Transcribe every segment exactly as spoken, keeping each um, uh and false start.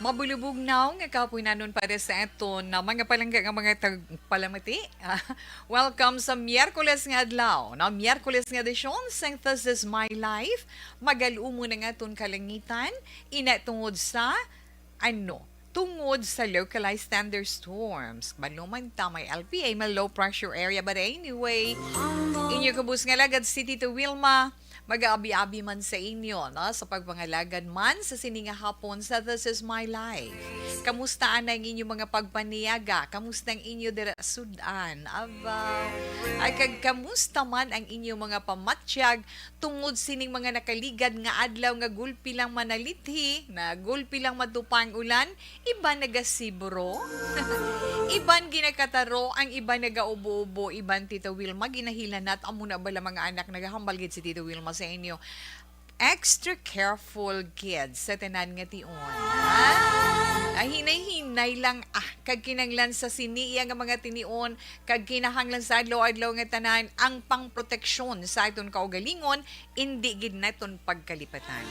Mabulubog na nga kapunanon para sa aton na mga palangga nga mga tagpalamati. Welcome sa Miyerkules nga adlaw, na Miyerkules nga edisyon sang This Is My Life. Magal-umon ang aton kalangitan, ina tungod sa, ano, tungod sa localized thunderstorms. Maluman ta may L P A, may low pressure area. But anyway, inyo kabus nga lagad si Tito Wilma. Mag-aabi-abi man sa inyo, no? Sa pagpangalagad man sa sini nga hapon sa This Is My Life. Kamusta anay ang inyo mga pagpaniyaga? Kamusta ang inyo dira sudan? Aba, ay kag kamusta man ang inyo mga pamatyag tungod sining mga nakaligad nga adlaw nga gulpi lang manalithi, na gulpi lang matupa ang ulan, iban nagasibro, iban ginakataro, ang iban nagaubo-ubo, iban Tita Wilma ginahilanat. Amo na bala mga anak, nagahambal gid si Tita Wilma sa inyo. Extra careful gid sa tanan nga tion, ha? Ah, hinay-hinay lang, ah, kag kinanglan sa sini iya nga mga tinion, kag kinahanglan sa adlaw-adlaw nga tanan ang pangproteksyon sa aton kaugalingon, indi gid naton pagkalipatan.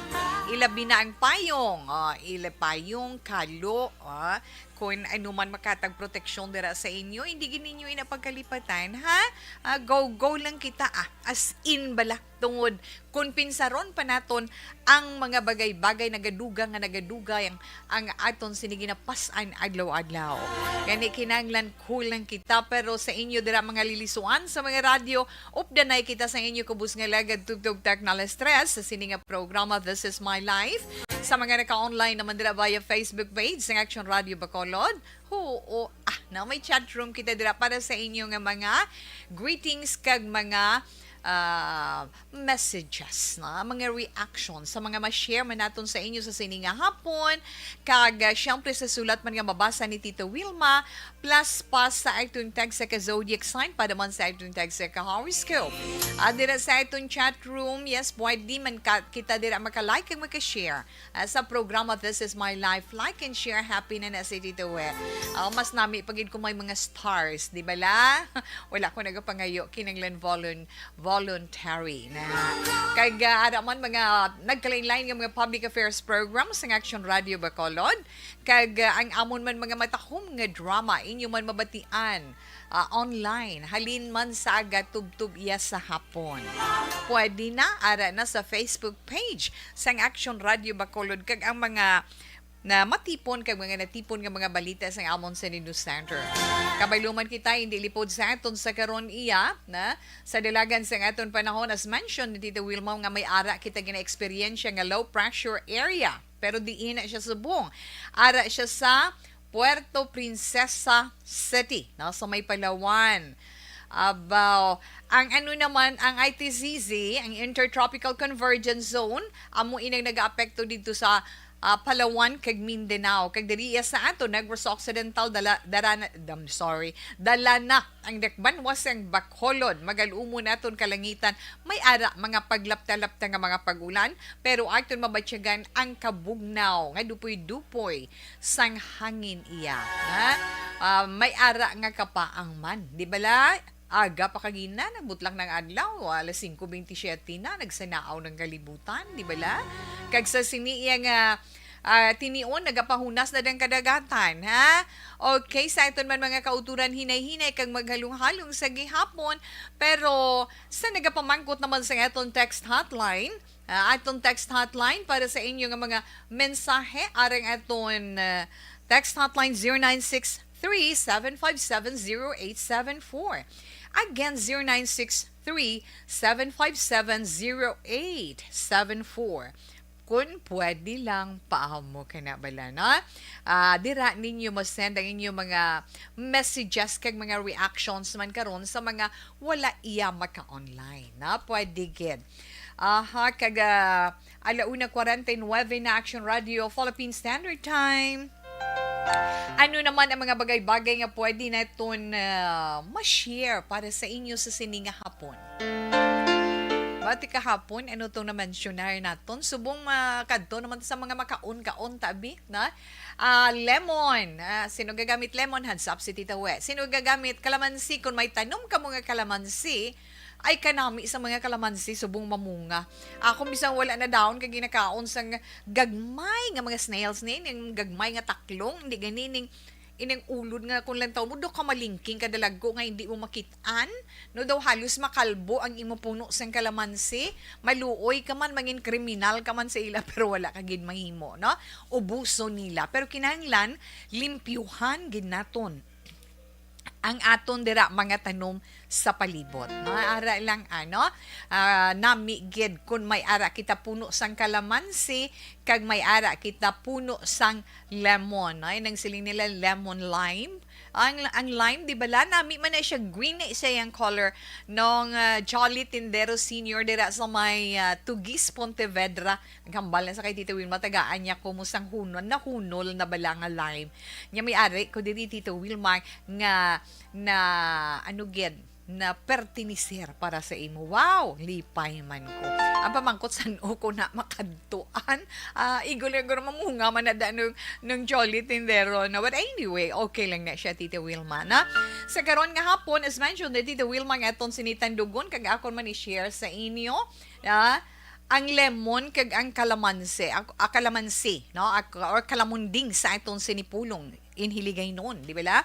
Ilabi na ang payong, ah, ila payong, kalo, ah, kun ano man makatag proteksyon dira sa inyo, indi gid ninyo ina pagkalipatan, ha? Ah, go, go lang kita, ah. As in bala, tungod kun pinsaron pa naton ang mga bagay-bagay nagadugang nga nagadugay ang, ang aton sini ginapas-an adlaw-adlaw. Gani kinahanglan cool lang kita, pero sa inyo dira mga lilisuan sa mga radyo, updanay kita sa inyo kubos nga lagad tubtob technology stress sa sini nga programa This Is My Life. Sa mga naka-online naman dira via Facebook page sang Action Radio Bacolod, oo, ah, na may chat room kita dira para sa inyo nga mga greetings kag mga, ah, messages, na mga reactions sa mga ma-share man naton sa inyo sa sini nga hapon. Kag, ah, syempre sa sulat man nga mabasa ni Tito Wilma, plus pa sa aton text sa ka-zodiac sign, para man sa aton text sa ka-horoscope. At dira sa aton chat room, yes, pwede man ka, kita dira maka-like kag maka-share, ah, sa programa This Is My Life. Like and share, happy na na si Tito, eh. Ah, mas nami pa gid kung may mga stars, di ba la? Wala ko nagapangayo, kinanglan volun-, voluntary na. Kag, ah, ara man mga nagkalain-lain nga mga public affairs programs sang Action Radio Bacolod, kag, ah, ang amon man mga matahom nga drama, inyo man mabatian, ah, online, halin man sa aga tubtob iya sa hapon. Pwede na, ara na sa Facebook page sang Action Radio Bacolod, kag ang mga na matipon kag mga natipon nga mga balita sa amon sa News Center. Kabaylo man kita, hindi lipod sa aton sa karon iya, na sa dalagan sa aton panahon, as mentioned ni Tita Wilma, nga may ara kita gina-eksperyensya nga low pressure area. Pero diin na siya subong. Ara siya sa Puerto Princesa City, no? Sa may Palawan. Abaw, ang ano naman, ang I T C Z, ang Intertropical Convergence Zone, amo inang nagaapekto didto sa, ah, Palawan kag Mindanao. Kag diri iya sa ato, Negros Occidental, dala, dara na, dam-, sorry, dala na ang dakbanwa sang Bacolod. Magal-umon naton kalangitan, may ara mga paglapta-lapta nga mga pag-ulan, pero aton mabatyagan ang kabugnaw nga dupoy-dupoy sang hangin iya, ha? Ah, may ara nga kapaang man, di bala? Aga pa kagina, nagbutlak ng adlaw, alas singko bentisiete na, nagsanaaw ng kalibutan, di bala? Kag sa sini iya nga, ah, tinion, nagapahunas na dang kadagatan, ha? Okay, sa aton man mga kauturan, hinay-hinay kag maghalong-halong sa gihapon, pero sa nagapamangkot naman sa aton text hotline, ah, aton text hotline para sa inyo nga mga mensahe, arang aton, ah, text hotline, zero nine six three, seven five seven, zero eight seven four. Again, zero nine six three, seven five seven, zero eight seven four. Kun pwede lang, paamo ka na bala, no? Ah, dira ninyo mo-send ang inyong mga messages kag mga reactions man karon sa mga wala iya maka-online, no? Pwede gid. Aha, kag, ah, ala una kwarenta y nuebe na Action Radio Philippine Standard Time. Ano naman ang mga bagay-bagay nga pwede naton, ah, ma-share para sa inyo sa sini nga hapon? Bati kahapon, ano tong na-mentionar naton? Subong makadto naman sa mga makaon-kaon, tabi, na? Ah, lemon. Ah, sino gagamit lemon? Hands up si Tita We. Sino gagamit kalamansi? Kung may tanom ka mga kalamansi, Ay, kanami sa mga kalamansi subong mamunga. Ako bisan wala na daon kay ginakaon sang gagmay nga mga snails ni, ning gagmay nga taklong, hindi gani ning ining ulod nga kung lang taon mo, do ka malingking kadalagko nga hindi mo makit-an, no, daw halos makalbo ang imo puno sang kalamansi, maluoy ka man, mangin kriminal ka man sa ila, pero wala ka gid mahimo, no? Ubuson nila. Pero kinahanglan, limpyuhan gid naton ang aton dira mga tanom sa palibot. No? Ara lang, ano, ah, nami gid kung may ara kita puno sang kalamansi, kag may ara kita puno sang lemon. No? Nang siling nila lemon lime. Ang, ang lime, di ba la? Nami man na siya, green na siya yung color nung ah, Jolly Tindero Senior dira sa may ah, Tugis, Pontevedra. Naghambal na sa kay Tita Wilma, tagaan niya ko mo sang hunol, nahunol na bala nga lime. Nya may ari ko diri, Tita Wilma, nga na, ano gid, na pertinecer para sa imo. Wow! Lipay man ko. Ang pamangkot, san-o ko na makadtuan? Ah, igol-igol, mamunga man na da nung, nung Jolly Tindero na. But anyway, okay lang na siya, Tita Wilma, na? Sa karon nga hapon, as mentioned ni Tita Wilma, nga aton sinitandugon, kag akon man i-share sa inyo, na ang lemon kag ang kalamansi, ak-, ah, kalamansi, no? Ak-, or kalamunding sa aton sinipulong in Hiligaynon, di ba la?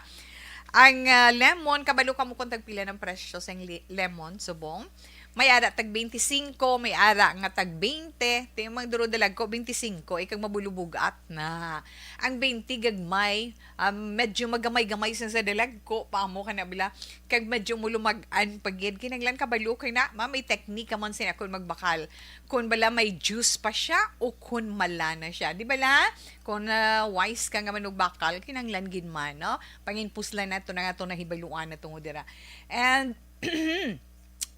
Ang ah, lemon, kabalo ka mo kung tagpila ng presyo sa li- lemon, subong? May ara tag twenty-five, may ara nga tag twenty. Ti mang duro dalag ko, twenty-five, ikag mabulubugat na. Ang twenty gagmay, ah, medyo magamay-gamay sa, sa dalag ko, paamo ka na bila. Kag medyo mulumag-an pa gid. Kinahanglan kabalo kay na, ma, may teknika man sin akon magbakal. Kun bala may juice pa siya o kun mala na siya. Di bala? Kung ah, wise ka nga manugbakal, kinahanglan gid man, no? Panginpuslan nato na nga to nahibaluan na tungod dira. And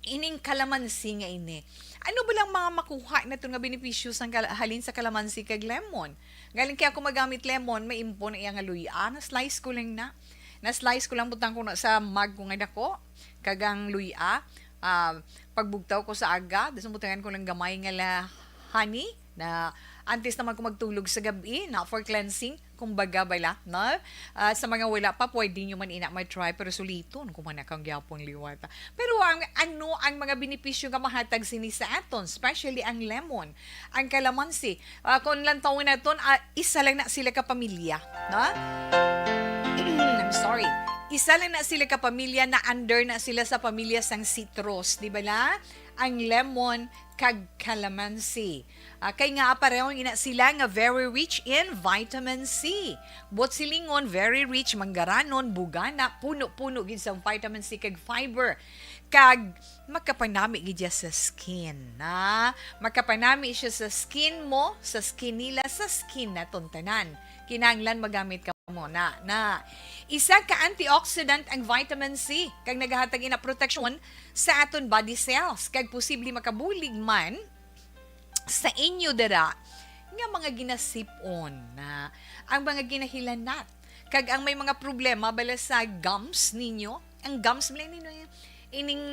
ining kalamansi nga ini. Ano ba lang mga makuha nato nga benepisyo sang kal- halin sa kalamansi kag lemon? Galing kaya ako magamit lemon, maimpon na iya nga luya. Na-slice ko lang na. Na-slice ko lang, butang ko na sa mug ko nga dako. Kag ang luya, ah, pagbugtaw ko sa aga, das butangan ko lang gamay nga la honey na antes naman ko magtulog sa gabi, not for cleansing, kumbaga bala, no? Ah, sa mga wala pa, pwede nyo man ina ma-try, pero suliton ko man akong gyapon liwata. Pero ang, ano ang mga benepisyo nga mahatag sini sa aton, especially ang lemon, ang kalamansi? Ah, kung lantawin naton, ah, isa lang na sila ka pamilya, no? I'm sorry. Isa lang na sila ka pamilya, na under na sila sa pamilya sang citrus, di ba la? Ang lemon kag calamansi. Ah, kay nga pareho ina sila nga very rich in vitamin C. Buot silingon, very rich, manggaranon, bugana, puno-puno gid sa vitamin C kag fiber. Kag makapanami gid siya sa skin, na makapanami siya sa skin mo, sa skin nila, sa skin naton tanan. Kinahanglan magamit ka mo na, na isa ka antioxidant ang vitamin C, kag nagahatag ina proteksyon sa aton body cells, kag posible makabulig man sa inyo dira nga mga ginasip-on, na ang mga ginahilanat, kag ang may mga problema bala sa gums ninyo, ang gums bala ninyo, ining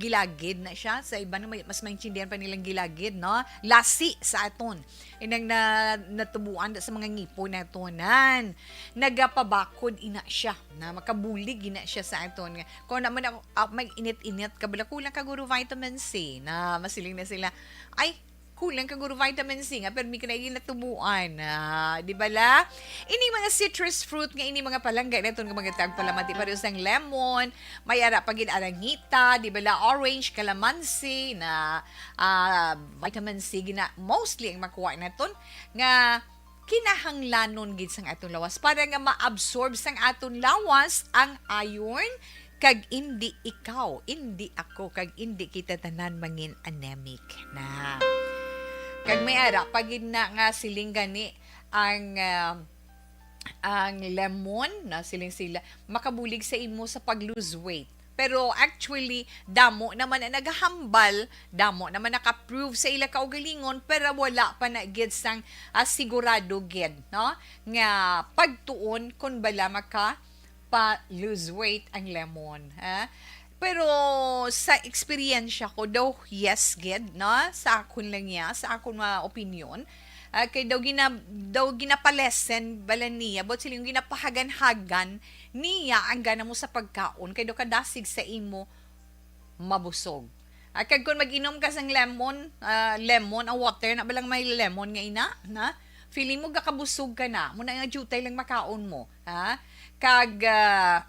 gilagid na siya, sa iba na may, mas maintindihan pa nilang gilagid, no? Lasi sa aton. Inang na, natubuan sa mga ngipon nato nan. Nagapabakod ina siya, na makabulig ina siya sa aton. Nga, kung naman ako, ah, may init-init ka, bala kulang ka guro vitamin C, na masiling na sila, ay, kulang ka guro vitamin C nga, pero may ka na ginatubuan. Ah, di ba la? Ini mga citrus fruit nga ini mga palangga naton nga mga tagpalamati, pareho sang lemon, may ara pa gid arangita, di ba la, orange, calamansi, na ah, vitamin C gina mostly ang makuha naton nga kinahanglanon gid sang atong lawas para nga ma-absorb sang aton lawas ang iron, kag indi ikaw, indi ako, kag indi kita tanan mangin anemic na. Kag may ara pa gid na nga siling gani ang ah, ang lemon, na siling sila, makabulig sa imo sa pag-lose weight. Pero actually, damo naman ang nagahambal, damo naman naka-prove sa ila kaugalingon, pero wala pa na gid sang ah, sigurado gid, no? Nga pagtuon kung bala maka pa-lose weight ang lemon, ha? Pero sa eksperyensya ko, daw yes gid, no? Sa akon lang niya, sa akon mga opinion. Ah, kay daw gina-, daw ginapalesen bala niya, but sila yung ginapahagan-hagan niya ang gana mo sa pagkaon, kay daw kadasig sa imo mabusog. Ah, kag kung mag-inom ka sang lemon, ah, lemon, ang water na ba lang may lemon nga ina, na? Feeling mo gakabusog ka na, mo na nga jutay lang makaon mo, ha? Kag, ah,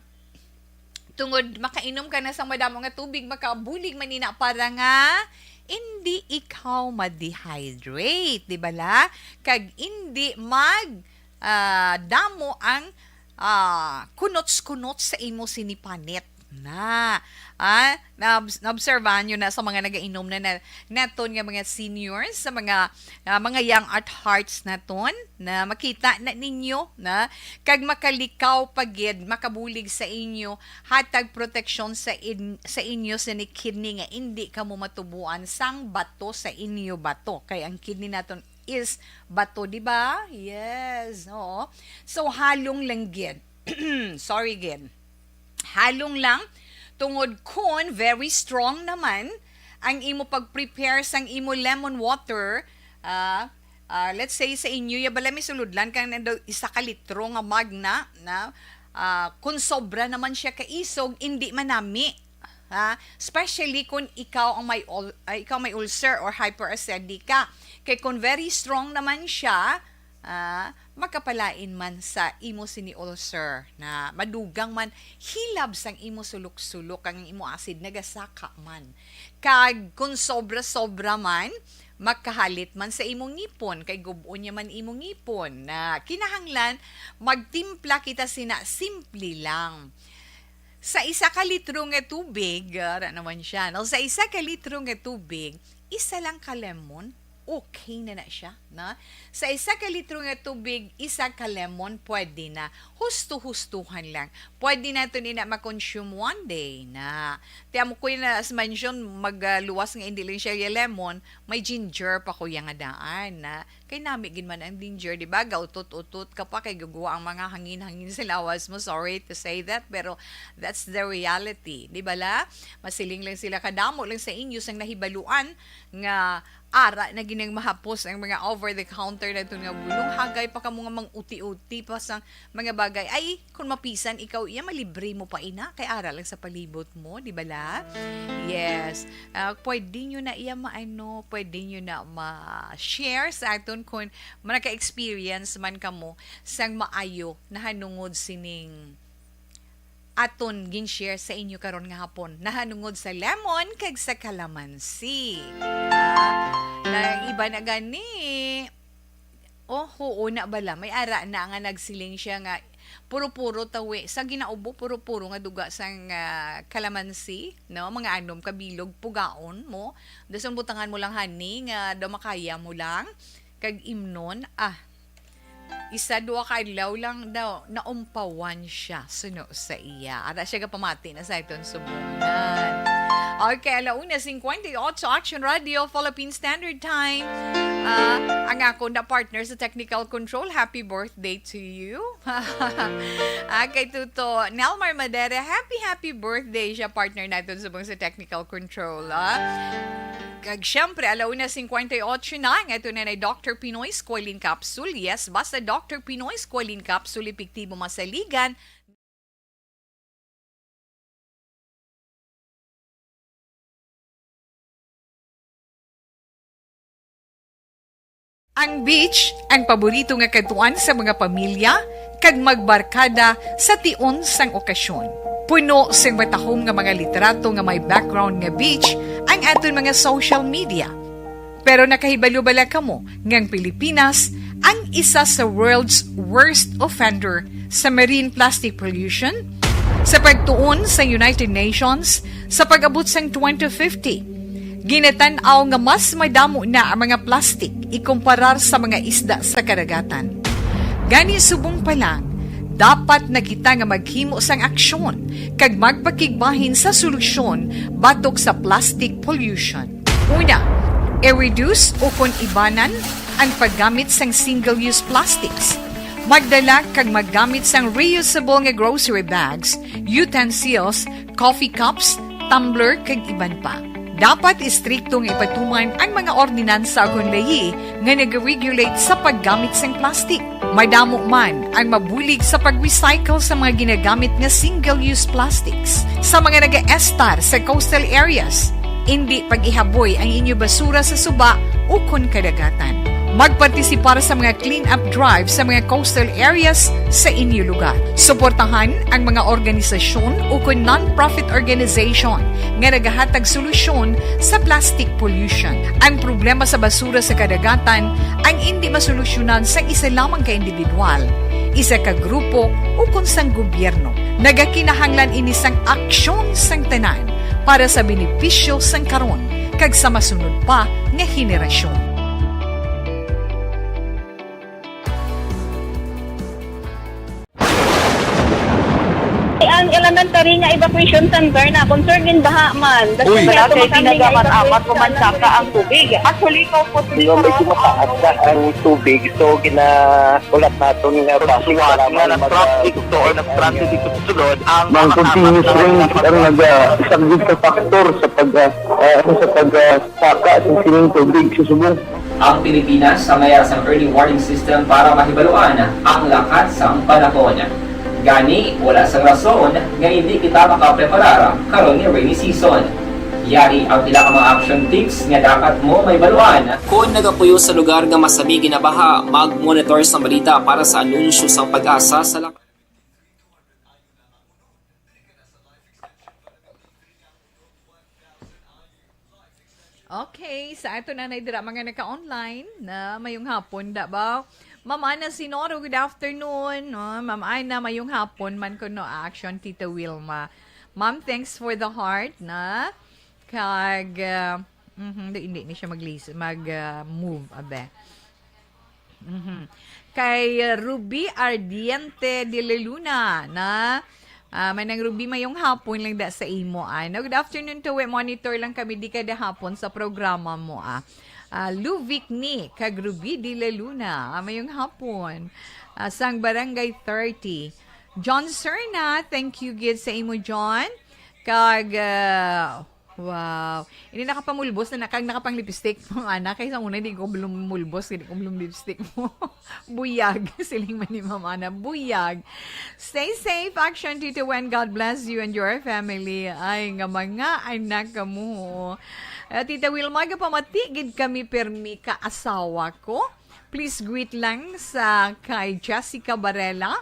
tungod makainom ka na sang madamo nga tubig, makabulig man ina para nga hindi ikaw ma-dehydrate, di ba la? Kag hindi mag, ah, damo ang, ah, kunots-kunots sa imo sinipanit. Na, ah, na, naobserbahan nyo na sa mga nagainom na, na naton nga mga seniors, sa mga, ah, mga young at hearts naton, na makita na ninyo na kag makalikaw pa gid, makabulig sa inyo, hatag proteksyon sa in-, sa inyo sa ni kidney nga indi kamo matubuan sang bato sa inyo bato, kay ang kidney naton is bato, di ba? Yes, oo. So, halong lang gid. Sorry gid. Halong lang, tungod kon very strong naman ang imo pag-prepare sang imo lemon water, ah, ah, let's say sa inyo, ya bala may sulodlan kang nando isa ka litro nga mug na, na, ah, kung sobra naman siya kaisog, hindi manami. Ha? Especially kung ikaw ang may ul-, ah, ikaw may ulcer or hyperacidity ka. Kay kung very strong naman siya, ah, makapalain man sa imo sini ulcer na madugang man hilab sang imo sulok-sulok kag ang imo acid nagasaka man. Kag kung sobra-sobra man, makahalit man sa imong ngipon, kay gub-on niya man imong ngipon. Na kinahanglan, magtimpla kita sina simple lang. Sa isa ka litro nga tubig, ara naman siya, no? Sa isa ka litro nga tubig, isa lang ka lemon, okay na na siya, no? Sa isa ka litro nga tubig, isa ka lemon, pwede na. Husto-hustuhan lang. Pwede naton ina ma-consume one day na. Ti amo ko na as mention, magluwas nga hindi lang siya ya lemon, may ginger pa ko ya nga daan na. Kay nami gid man ang ginger, di ba? Gautot-utot ka pa kay gugwa ang mga hangin-hangin sa lawas mo. Sorry to say that, pero that's the reality, di ba la? Masiling lang sila kadamo lang sa inyo sang nahibaluan nga ara na ginang mahapos ang mga over the counter na nga bulong. Hagay pa kamo nga mang-uti-uti pa sang mga bagay. Ay, kung mapisan ikaw iya, malibre mo pa ina kay ara lang sa palibot mo, di ba la? Yes. Ah, pwede nyo na iya maano, pwede nyo na ma-share sa aton kung manaka-experience man kamo sang maayo nahanungod sining aton gin-share sa inyo karon nga hapon, nahanungod sa lemon kag sa kalamansi. Ah, na iba na gani. Oh, oo na bala. May ara na nga nagsiling siya nga puro-puro tawi sa ginaubo, puro-puro nga duga sang, ah, kalamansi, no? Mga anom ka bilog, pugaon mo. Dason butangan mo lang, honey, nga daw makaya mo lang. Kag imnon, ah, isa, duha ka adlaw lang daw, naumpawan siya suno sa iya. Ara siya gapamati na sa aton subunan. Okay, alauna cincuenta y ocho, Action Radio, Philippine Standard Time. Ah, ang ako na partner sa technical control, happy birthday to you. Ah, kay Tuto Nelmar Madere, happy, happy birthday siya, partner naton subong sa technical control, ah. Kag siyempre, alauna cincuenta y ocho na, nga ito na na Doctor Pinoy Squalene Capsule. Yes, basta Doctor Pinoy Squalene Capsule, epektibo, masaligan. Ang beach, ang paborito nga kadtuan sa mga pamilya, kag magbarkada sa tion sang okasyon. Puno sing matahom nga mga litrato nga may background nga beach ang aton mga social media. Pero nakahibalo bala kamo nga ang Pilipinas ang isa sa world's worst offender sa marine plastic pollution? Sa pagtuon sa United Nations, sa pag-abot sang twenty fifty, ginatan-aw nga mas madamo na ang mga plastic ikumparar sa mga isda sa kadagatan. Gani, subong pa lang, dapat na kita nga maghimo sang aksyon kag magpakigbahin sa solusyon batok sa plastic pollution. Una, i-reduce o kon ibanan ang paggamit sang single-use plastics. Magdala kag maggamit sang reusable nga grocery bags, utensils, coffee cups, tumbler, kag iban pa. Dapat istriktong ipatuman ang mga ordinansa kon layi nga nag-regulate sa paggamit sang plastic. Madamo man ang mabulig sa pag-recycle sa mga ginagamit nga single-use plastics. Sa mga nagaestar sa coastal areas, indi pag-ihaboy ang inyo basura sa suba ukon kadagatan. Magpartisipar sa mga clean-up drive sa mga coastal areas sa inyo lugar. Suportahan ang mga organisasyon ukon non-profit organization nga nagahatag solusyon sa plastic pollution. Ang problema sa basura sa kadagatan ang indi masolusyonan sang isa lamang ka individual, isa ka grupo, ukon sang gobyerno. Nagakinahanglan ini sang aksyon sang tanan para sa benepisyo sang karon kag sa masunod pa nga henerasyon. Ang elementary nga evacuation center na concerned din baha man. Uy. Wala kay tinaga man amat ko man saka ang tubig. Actually, ko po Medyo mataas na ang tubig, so ginaulat naton nga basi suwat nga nag-traffic to or nag-transit dito sa sulod ang Mang mga continuous apat na rain ang nagpag- nagasaglit sa faktor sa pag, ah, ah, sa pag, ah, saka sa sining tubig sa subong. Ang Pilipinas, sa mayas sang early warning system para mahibaluan ang lakat sang panahon. Gani, wala sang rason nga hindi kita makapreparar karon nga rainy season. Yari ang pila ka mga action tips nga dapat mo mahibaluan. Kon nagapuyo sa lugar nga masami ginabaha, mag-monitor sang balita para sa anunsyo sang PAGASA sa lak- Okay, sa ato na dira mga naka-online na mayong hapon, da ba? Ma'am Ana Sinoro, good afternoon. No? Ma'am Ana, mayong hapon man kuno, action, Tita Wilma. Ma'am, thanks for the heart, na. Kag, ah, mhm, di, hindi ni siya mag-, mag, ah, move, abe. Mhm. Kay Ruby Ardiente de la Luna, na, ah, may nang Ruby, mayong hapon lang da sa imo, ah. No, good afternoon to, we monitor lang kami di kada hapon sa programa mo, ah. Ah, Luvic ni kag Ruby de la Luna, ah, mayong hapon. Ah, sang Barangay thirty. John Serna, thank you gid sa imo, John. Kag, ah, wow. Ini nakapamulbos na nakag nakapanglipstick mo, ana. Kay sa una, di ko bulong mulbos, di ko bulong lipstick mo. Buyag. Siling man ni Ma'am Ana, buyag. Stay safe, Action Tito Wen. God bless you and your family. Ay, nga mga anak ka mo. Eh, Tita Wilma, gapamati gid kami permi ka asawa ko. Please greet lang sa kay Jessica Barela.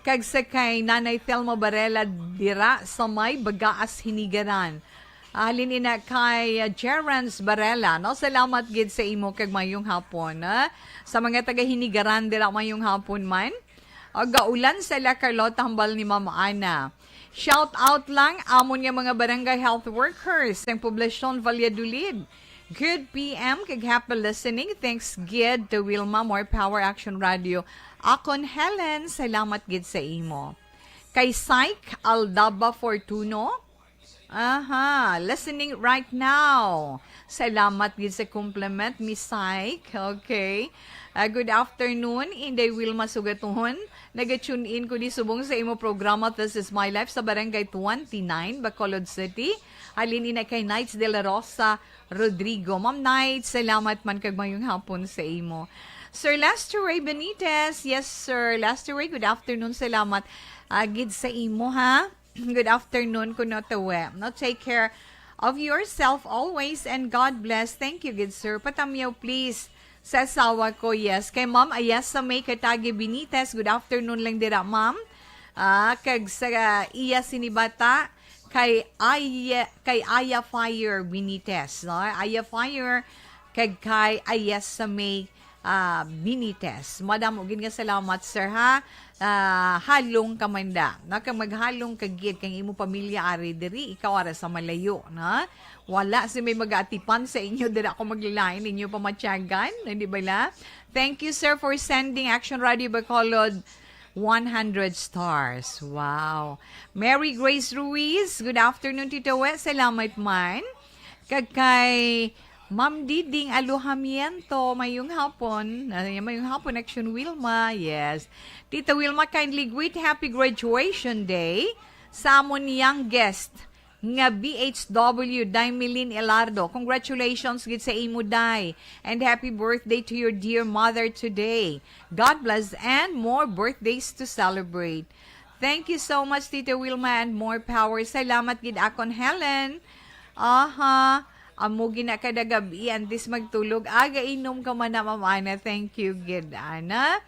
Kag sa kay Nanay Thelma Barela dira sa may Bagaas, Hinigaran. Halin ina kay, uh, Gerance Barela, no? Salamat gid sa imo kag mayong hapon, ah. Sa mga taga Hinigaran dira, mayong hapon man. O, gaulan sa La Carlota, hambal ni Ma'am Ana. Shout out lang amon nga mga barangay health workers sang Poblacion Valladolid. Good P M kag happy listening. Thanks gid to Wilma, more power, Action Radio. Akon Helen, salamat gid sa imo. Kay Syke Aldaba Fortuno, aha, listening right now. Salamat gid sa compliment, Miss Syke. Okay. Ah, good afternoon, Inday Wilma Sugaton. Naga-tune in ko di subong sa imo programa, This Is My Life, sa Barangay twenty-nine, Bacolod City. Halin ina kay Knights de la Rosa Rodrigo. Ma'am Knights, salamat man kag mayong hapon sa imo. Sir Lester Ray Benitez, yes, Sir Lester Ray, good afternoon. Salamat, ah, gid sa imo, ha. Good afternoon kuno, tawe. No, take care of yourself always and God bless. Thank you, good sir. Patamyaw, please, sa asawa ko, yes. Kay Ma'am Ayesa May Katagi Benitez, good afternoon lang dira, Ma'am. Ah, kag sa, ah, iya sini bata, kay Aya, kay Aya Fire Benitez, no? Aya Fire, kag kay Ayesa May ah, Benitez. Madamo gid nga salamat, sir, ha? Ah, halong ka man da. Na kag maghalong ka gid kang imo pamilya ari diri, ikaw ara sa malayo, na? Wala si may mag-aatipan sa inyo dira ako maglilain ninyo pamatyagan, hindi ba la? Thank you, sir, for sending Action Radio Bacolod one hundred stars. Wow. Mary Grace Ruiz, good afternoon, Tito Wes. Salamat man. Kag kay Ma'am Diding Alojamiento, mayong hapon. Ah, mayong hapon, Action Wilma. Yes. Tita Wilma, kindly greet happy graduation day sa amon youngest nga B H W, Daimelin Elardo. Congratulations gid sa imo, Day. And happy birthday to your dear mother today. God bless and more birthdays to celebrate. Thank you so much, Tita Wilma, and more power. Salamat gid akon, Helen. Aha. Amo gina kada gab-i, antes magtulog. Aga inom ka man na, Ma'am Ana. Thank you gid, Ana.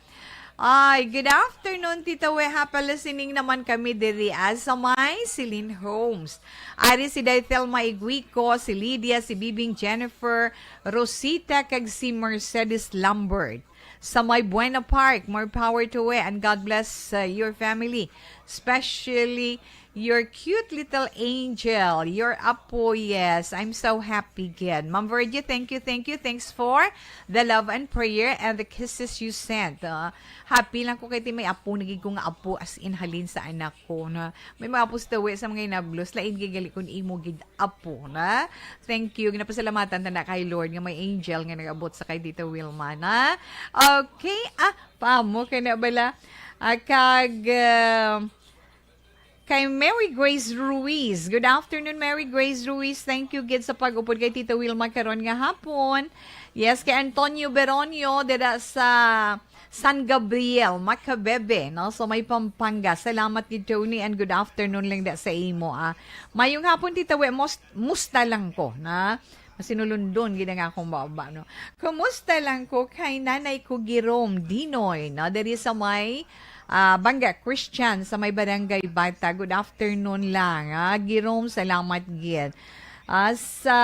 Ay, good afternoon, Tita We. Happy listening naman kami diri, ah, sa may Celine Homes. Ari si Day Thelma Iguico, si Lydia, si Bibing Jennifer, Rosita, kag si Mercedes Lambert. Sa may Buena Park, more power to We, and God bless, uh, your family, especially your cute little angel, your apo. Yes, I'm so happy gid. Ma'am Virgie, thank you, thank you. Thanks for the love and prayer and the kisses you sent. Ah, happy lang ko kay ti may apo, nagig ko nga apo, as in halin sa anak ko na may mga apo sa tawi sa mga inablos. Lain gid gali kun imo gid apo na. Thank you. Ginapasalamatan ta na kay Lord nga may angel nga nag-abot sa kay Tita Wilma na. Okay, ah, pamo kay na bala. Ah, kag, ah, kay Mary Grace Ruiz. Good afternoon, Mary Grace Ruiz. Thank you gid sa pag-upod kay Tita Wilma karon nga hapon. Yes, kay Antonio Beronio dira sa San Gabriel, Macabebe, no? So, may Pampanga. Salamat gid, Tony, and good afternoon lang da sa imo, ah. Mayong hapon, Tita We, mos-, musta lang ko, na? Masinulundon gid ang akong baba, no? Kumusta lang ko kay nanay ko, Girom Dinoy, no? Diri sa may, ah, Banga Christian, sa may Barangay Bata. Good afternoon lang, ah. Girom, salamat gid. Ah, sa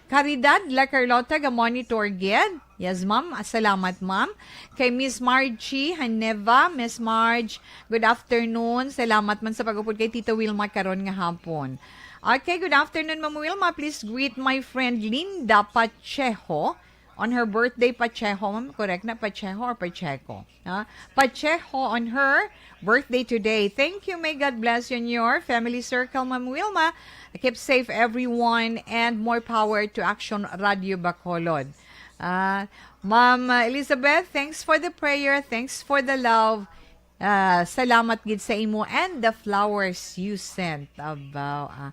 Caridad La Carlota, ga monitor gid. Yes, ma'am. Ah, salamat, ma'am. Kay Miss Margie Haneva, Miss Marge, good afternoon. Salamat man sa pag-upod kay Tita Wilma karon nga hapon. Okay, good afternoon, Ma'am Wilma. Please greet my friend Linda Pacheco on her birthday, Pacheco. Ma'am, correct na, Pacheco or Pacheco? Ha? Pacheco on her birthday today. Thank you. May God bless you and your family circle, Ma'am Wilma. Keep safe, everyone, and more power to Action Radio Bacolod. Ah, Ma'am Elizabeth, thanks for the prayer. Thanks for the love. Ah, salamat gid sa imo and the flowers you sent. Abaw, ah.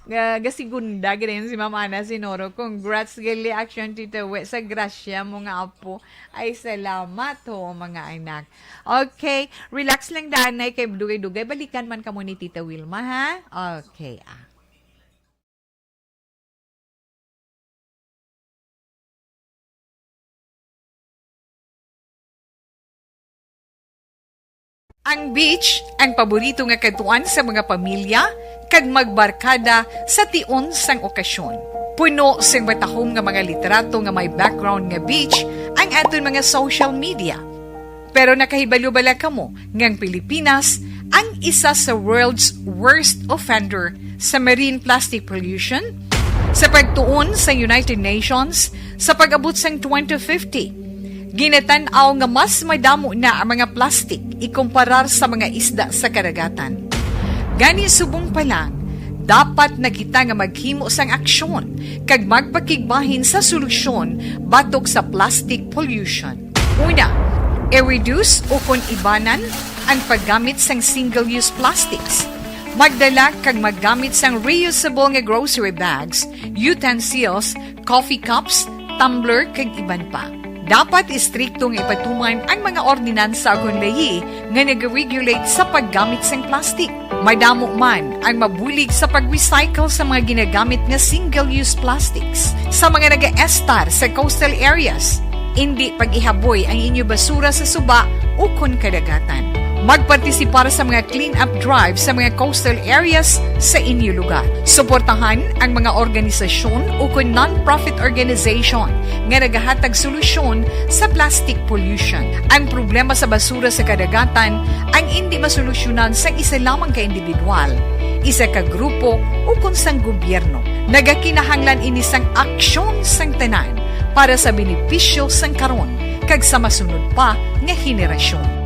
Ga-, gasigunda gid si Ma'am Ana Sinoro. Congrats, gali action, Tita We, sa grasya mo nga apo. Ay, salamat ho, mga anak. Okay, relax lang, danay, kay dugay-dugay balikan man kamo ni Tita Wilma, ha? Okay, ah. Ang beach, ang paborito nga kadtuan sa mga pamilya, kag magbarkada sa tion sang okasyon. Puno sing matahom nga mga litrato nga may background nga beach ang aton mga social media. Pero nakahibalo bala kamo nga ang Pilipinas ang isa sa world's worst offender sa marine plastic pollution? Sa pagtuon sa United Nations, sa pag-abot sang twenty fifty, ginatan-aw nga mas madamo na ang mga plastic ikumparar sa mga isda sa kadagatan. Gani, subong pa lang, dapat na kita nga maghimo sang aksyon kag magpakigbahin sa solusyon batok sa plastic pollution. Una, i-reduce ukon ibanan ang paggamit sang single-use plastics. Magdala kag maggamit sang reusable nga grocery bags, utensils, coffee cups, tumbler, kag iban pa. Dapat istrikto nga ipatuman ang mga ordinansa ukon layi nga nag-regulate sa paggamit sang plastic. Madamo man ang mabulig sa pag-recycle sa mga ginagamit nga single-use plastics. Sa mga nagaestar sa coastal areas, indi pag-ihaboy ang inyo basura sa suba ukon kadagatan. Magpartisipar sa mga clean-up drive sa mga coastal areas sa inyo lugar. Suportahan ang mga organisasyon ukon non-profit organization nga nagahatag solusyon sa plastic pollution. Ang problema sa basura sa kadagatan ang indi masolusyonan sang isa lamang ka individual, isa ka grupo, ukon sang gobyerno. Nagakinahanglan ini sang aksyon sang tanan para sa benepisyo sang karon kag sa masunod pa nga henerasyon.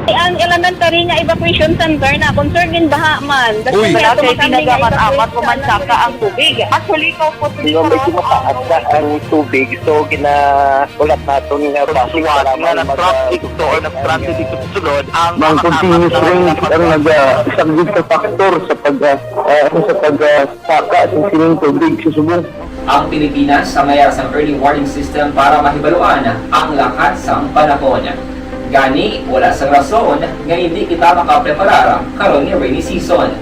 Ang L Nagtari nga evacuation center na, concern in baha man. That's Uy. Why Wala ato kay makami nga pinagamat-amat evacuation mo man saka ang tubig. Actually, ikaw po, Di ba, medyo mataas na ang tubig, so gina-, ulat naton nga Pagsuwat basic nga lang nag-traffic mag-, ito or nag-traffic ito sa sulod, ang Ang mga continuous kasama rain na ang nag-, ah, isang big factor sa pag, ah, ah, sa pag, ah, saka sa sining tubig sa subong. Ang Pilipinas ang may sang early warning system para mahibaluan ang lakat sang panahon. Gani, wala sang rason nga hindi kita makapreparar karon nga rainy season.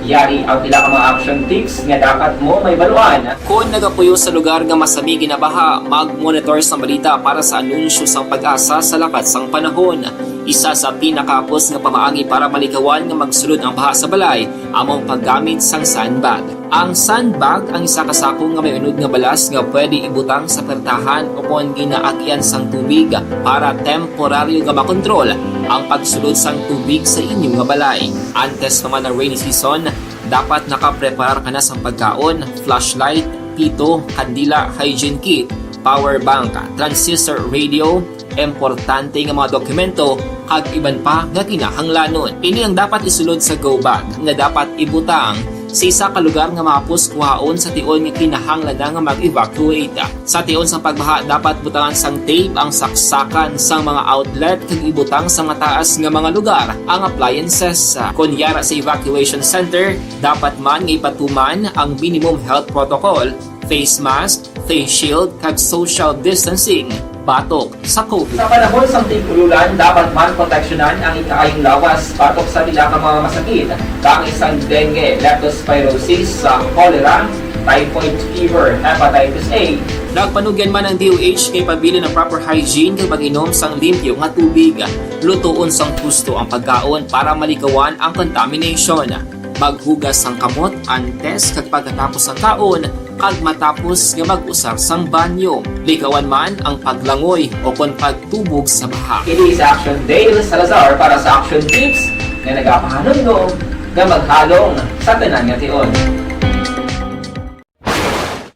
Yari ang pila ka mga action tips nga dapat mo mahibaluan. Kon nagapuyo sa lugar nga masami ginabaha, mag-monitor sang balita para sa anunsyo sang PAGASA sa lakat sang panahon. Isa sa pinakahapos nga pamaagi para malikawan nga magsulod ang baha sa balay amo ang paggamit sang sandbag. Ang sandbag ang isa ka sako nga may unod nga balas nga pwede ibutang sa pertahan o kon ginaagian sang tubig para temporaryo nga makontrol ang pagsulod sang tubig sa inyo nga balay. Antes pa man ang rainy season, dapat nakapreparar ka na sang pagkaon, flashlight, pito, kandila, hygiene kit, power bank, transistor radio, importante nga mga dokumento, kag iban pa nga kinahanglanon. Ini ang dapat isulod sa go bag nga dapat ibutang sa isa ka lugar nga mahapos kuhaon sa tion nga kinahanglan na nga mag-evacuate. Sa tion sang pagbaha, dapat butangan sang tape ang saksakan sang mga outlet kag ibutang sa mataas nga mga lugar ang appliances. Kon yara sa evacuation center, dapat man nga ipatuman ang minimum health protocol, face mask, face shield, kag social distancing batok sa COVID. Sa panahon sang tig-ululan, dapat man proteksyonan ang ikaayong lawas batok sa pila ka mga masakit, kaangay sang dengue, leptospirosis, sa cholera, typhoid fever, hepatitis A. Nagpanugyan man ang D O H nga ipabilin ang proper hygiene kag pag-inom sang limpyo nga tubig. Lutoon sang husto ang pagkaon para malikawan ang contamination. Maghugas sang kamot antes kag pagkatapos sang kaon, kag matapos nga mag-usar sang banyo. Likawan man ang paglangoy o kon pagtubog sa baha. Kini si Action Dale Salazar para sa Action Tips nga nagapahanumdom nga maghalong sa tanan nga tion.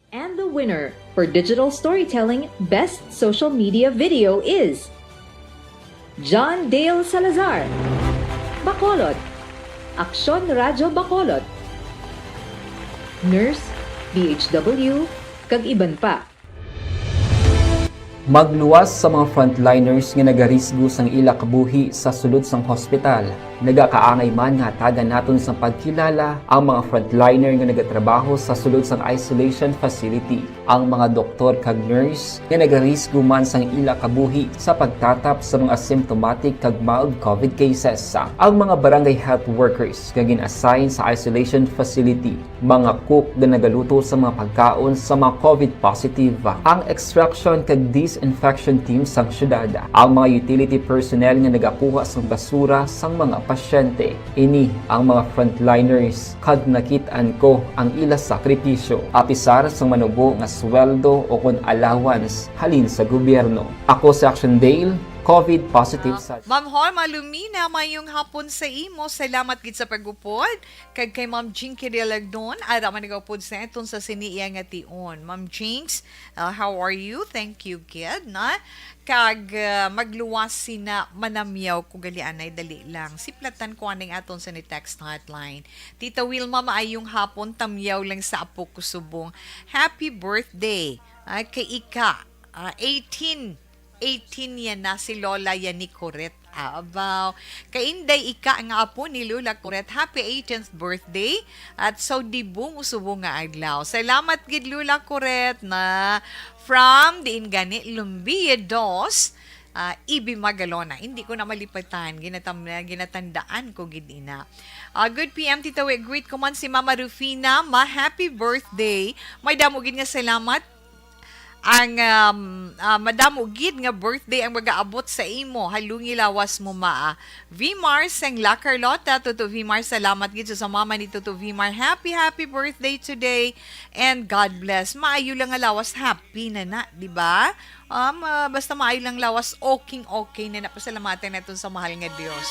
And the winner for digital storytelling best social media video is John Dale Salazar, Bacolod, Aksyon Radyo Bacolod, Nurse, D H W, kag iban pa. Magluwas sa mga frontliners nga nagarisgo sang ila kabuhi sa sulod sang hospital. Nagakaangay man nga hatagan naton sang pagkilala ang mga frontliner nga nagatrabaho sa sulod sang isolation facility, ang mga doktor kag nurse nga nagarisgo man sang ila kabuhi sa pagtatap sa mga symptomatic kag mild COVID cases, ang mga barangay health workers nga gin-assign sa isolation facility, mga cook nga nagaluto sa mga pagkaon sa mga COVID positive, ang extraction kag disinfection team sang syudad, ang mga utility personnel nga nagakuha sang basura sang mga pasyente. Ini ang mga frontliners, kag nakit-an ko ang ila sakripisyo, apisar sang manubo nga sweldo o kon allowance halin sa gobyerno. Ako si Action Dale, COVID positive sa Ma'am Holma Lumina, mayong hapon sa imo. Salamat gid sa pag-upod. Kag kay Ma'am Jinky Delagnon, ara man nagaupod sa aton sa sini iya nga tion. Ma'am Jinx, uh, how are you? Thank you, gid, na? Kag, uh, magluwas sina manamyaw ko gali anay, dali lang. Siplatan ko aning aton sa ni text hotline. Tita Wilma, maayong hapon, tamyaw lang sa apo ko subong. Happy birthday. Ah, kay ika, ah, eighteen, eighteen yan na si Lola yan ni Coret. Ah, abaw. Kay Inday, ika nga apo ni Lola Coret. Happy eighteenth birthday. At sa dibong usubong nga adlaw. Salamat gid, Lola Coret, na from diin gani, Lumbia dos, ah, Ibi Magalona. Hindi ko na malipatan. Ginatam-, ginatandaan ko gid ina. Ah, good P M, Tita Wi. Greet ko man si Mama Rufina. Ma, happy birthday. May damo gid nga salamat. Ang, um, ah, madamo gid nga birthday ang magaabot sa imo. Halungi lawas mo, ma. Vimar sang La Carlota, Tuto Vimar, salamat gid sa mama ni Tuto Vimar. Happy, happy birthday today and God bless. Maayo lang nga lawas, happy na na, di ba? Um, ah, basta maayo lang lawas, okay, okay na na. Pasalamatan naton sa mahal nga Dios.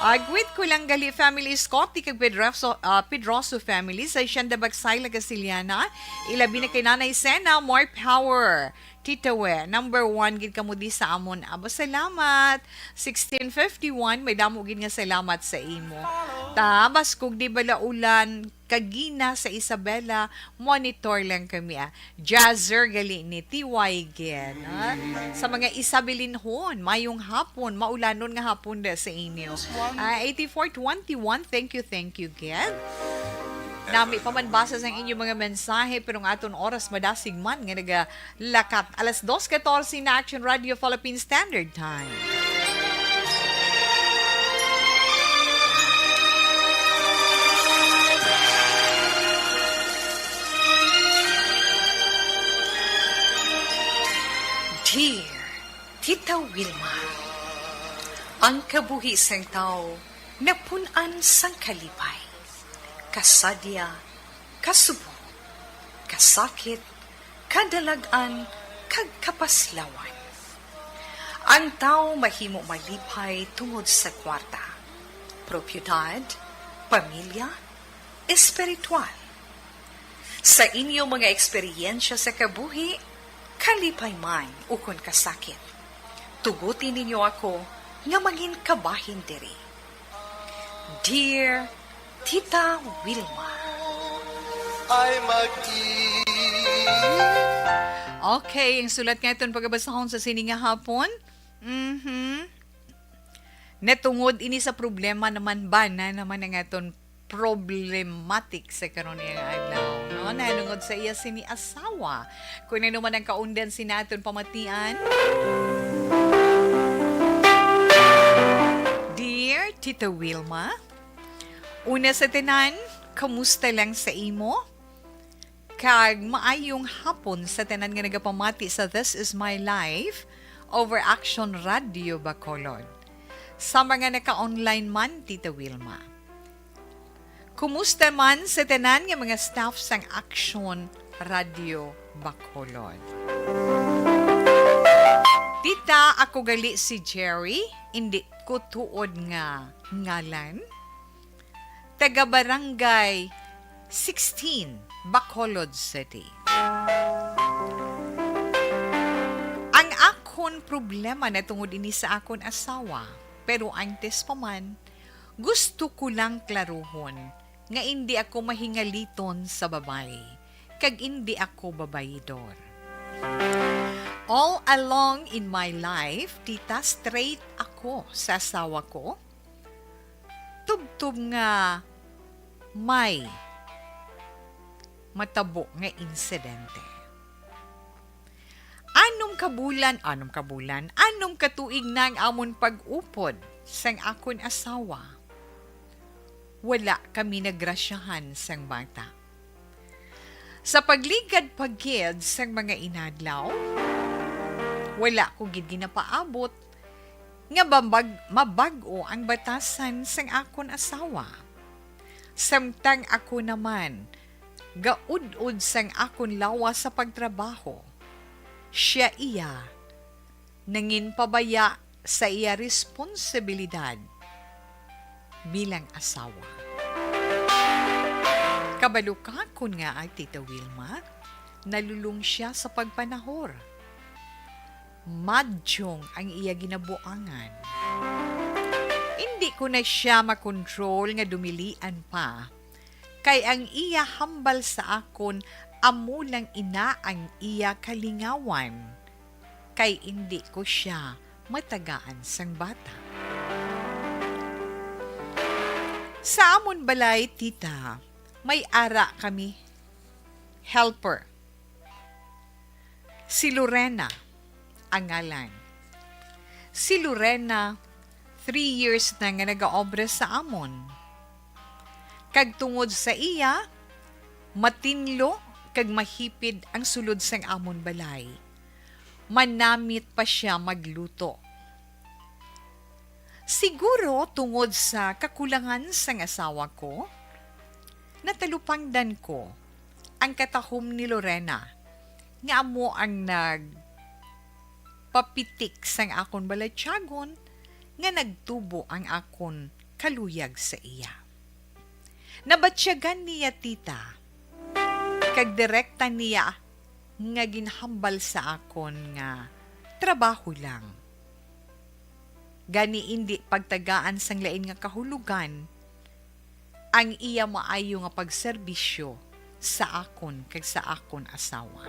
Ah, greet ko lang gali family, Scotty kag Pedroso, ah, Pedroso family, sa Hacienda Bagsay, La Castellana. Ilabi na kay Nanay Sena, more power. Titawe, number one gid kamo di sa amon. Aba, salamat. Sixteen fifty-one, may damo gid nga salamat sa imo. Tabas kog di bala ulan, kagina sa Isabela, monitor lang kami, ah. Jazzer gali ni T Y gid, ah. Sa mga Isabilinhon, mayong hapon, maulanon nga hapon da sa inyo. Ah, eighty-four twenty-one, thank you, thank you gid. Nami pa man basa sang inyo mga mensahe, pero ang aton oras madasig man nga naga Lakat, alas dos katorse na, Action Radio Philippine Standard Time. Dear Tita Wilma, ang kabuhi sang tawo napun-an sang kalipay, kasadya, kasubo, kasakit, kadalag-an, kag kapaslawan. Ang tawo mahimo malipay tungod sa kwarta, propiedad, pamilya, espiritual. Sa inyo mga eksperyensya sa kabuhi, kalipay man ukon kasakit, tuguti ninyo ako nga mangin kabahin diri. Dear Tita Wilma. Ay, mag-i- Okay, ang sulat nga aton pagabasahon sa sini nga hapon. Mhm. Natungod ini sa problema naman ba na naman ang aton problematic sa karon nga adlaw, no? Nahanungod sa iya sini asawa. Kung ano man ang kaundan sina aton pamatian. Dear Tita Wilma, una sa tanan, kamusta lang sa imo? Kag maayong hapon sa tanan nga nagapamati sa This Is My Life over Action Radio Bacolod. Sa mga naka-online man, Tita Wilma. Kumusta man sa tanan nga mga staff sang Action Radio Bacolod? Tita, ako gali si Jerry, indi ko tuod nga ngalan. Taga Barangay sixteen, Bacolod City. Ang akon problema natungod ini sa akon asawa, pero antes pa man, gusto ko lang klaruhon nga indi ako mahingaliton sa babayi, kag indi ako babayidor. All along in my life, tita, straight ako sa asawa ko. Tubtob nga may matabo nga insidente. Anom ka bulan, anom ka bulan, anom ka tuig na ang amon pag-upod sang akon asawa. Wala kami nagrasyahan sang bata. Sa pagligad pa gid sang mga inadlaw, wala ko gid ginapaabot nga mabag-, mabag-o ang batasan sang akon asawa. Samtang ako naman gaud-od sang akon lawas sa pagtrabaho, siya iya nangin pabaya sa iya responsibilidad bilang asawa. Kabalo ka kon ngaa, Tita Wilma, nalulong siya sa pagpanahor. Madyong ang iya ginabuangan. Indi ko na siya makontrol nga dumilian pa, kay ang iya hambal sa akon amo lang ina ang iya kalingawan, kay indi ko sia matagaan sang bata. Sa amon balay, tita, may ara kami helper. Si Lorena ang ngalan. Si Lorena, three years na nga nagaobra sa amon. Kag tungod sa iya, matinlo kag mahipid ang sulod sang amon balay. Manamit pa sia magluto. Siguro tungod sa kakulangan sang asawa ko, natalupangdan ko ang katahom ni Lorena, nga amo ang nagpapitik sang akon balatyagon nga nagtubo ang akon kaluyag sa iya. Nabatyagan niya, tita, kag direkta niya nga ginhambal sa akon nga trabaho lang. Gani indi pagtagaan sang lain nga kahulogan ang iya maayo nga pagserbisyo sa akon kag sa akon asawa.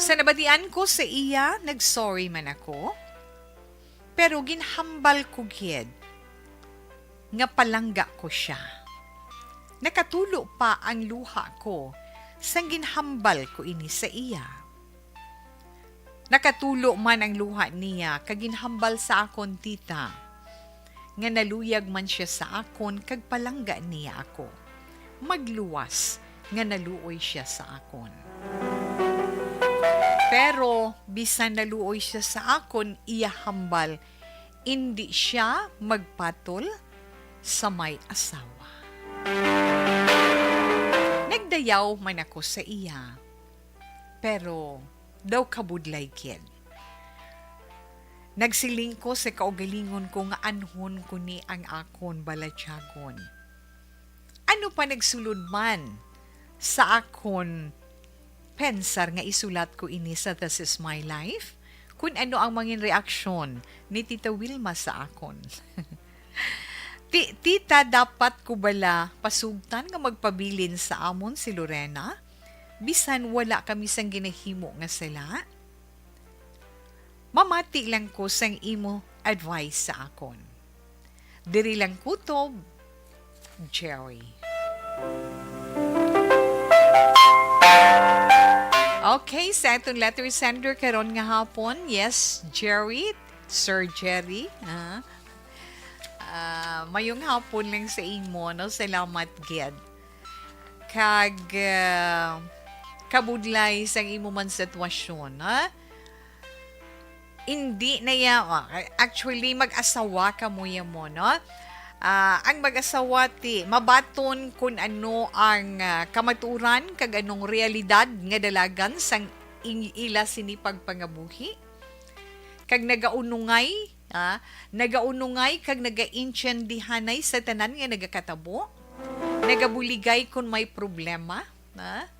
Sa nabatian ko sa iya, nag-sorry man ako, pero ginhambal ko gid nga palangga ko sia. Nakatulo pa ang luha ko sang ginhambal ko ini sa iya. Nakatulo man ang luha niya kag ginhambal sa akon, tita, nga naluyag man sia sa akon kag palangga niya ako. Magluwas nga naluoy sia sa akon. Pero bisan naluoy sia sa akon, iya hambal, indi sia magpatol sa may asawa. Nagdayaw man ako sa iya, pero daw kabudlay gid. Nagsiling ko sa kaugalingon ko nga anhon ko ni ang akon balatyagon. Ano pa nagsulod man sa akon pensar nga isulat ko ini sa This Is My Life? Kun ano ang mangin reaksyon ni Tita Wilma sa akon? Ti-, tita, dapat ko bala pasugtan nga magpabilin sa amon si Lorena? Bisan wala kami sang ginahimo nga sala? Mamati lang ko sang imo advice sa akon. Diri lang kutob, Jerry. Okay, sa aton letter sender karon nga hapon, yes, Jerry, Sir Jerry, ah, ah, mayong hapon lang sa imo, no? Salamat gid. Kag, ah, kabudlay sang imo man sitwasyon, ha? Indi na ya, ah, actually, mag-asawa kamo ya mo, no? Ah, ang mag-asawa ti mabaton kun ano ang, ah, kamaturan kag anong realidad nga dalagan sang ing-, ila sini pagpangabuhi. Kag nagaunungay, ah, nagaunungay kag nagaintiendihanay sa tanan nga nagakatabo. Nagabuligay kun may problema, ah.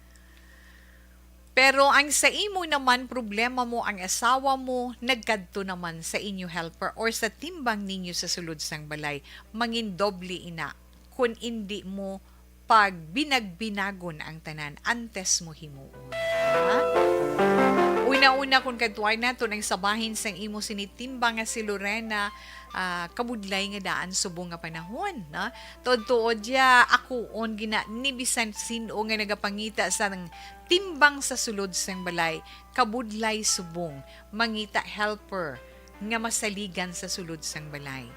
Pero ang sa imo naman problema mo, ang asawa mo, nagkadto naman sa inyo helper or sa timbang ninyo sa sulod sang balay, mangin doble ina kun indi mo pagbinagbinagon ang tanan antes mo himuon. Ha? Una-una, kung kadtuan naton ang sabahin sang imo sini timbang nga si Lorena, ah, kabudlay nga daan subong nga panahon, no? Tuod-tuod ya, akuon gina ni bisan sin-o nga nagapangita sang timbang sa sulod sang balay, kabudlay subong mangita helper nga masaligan sa sulod sang balay.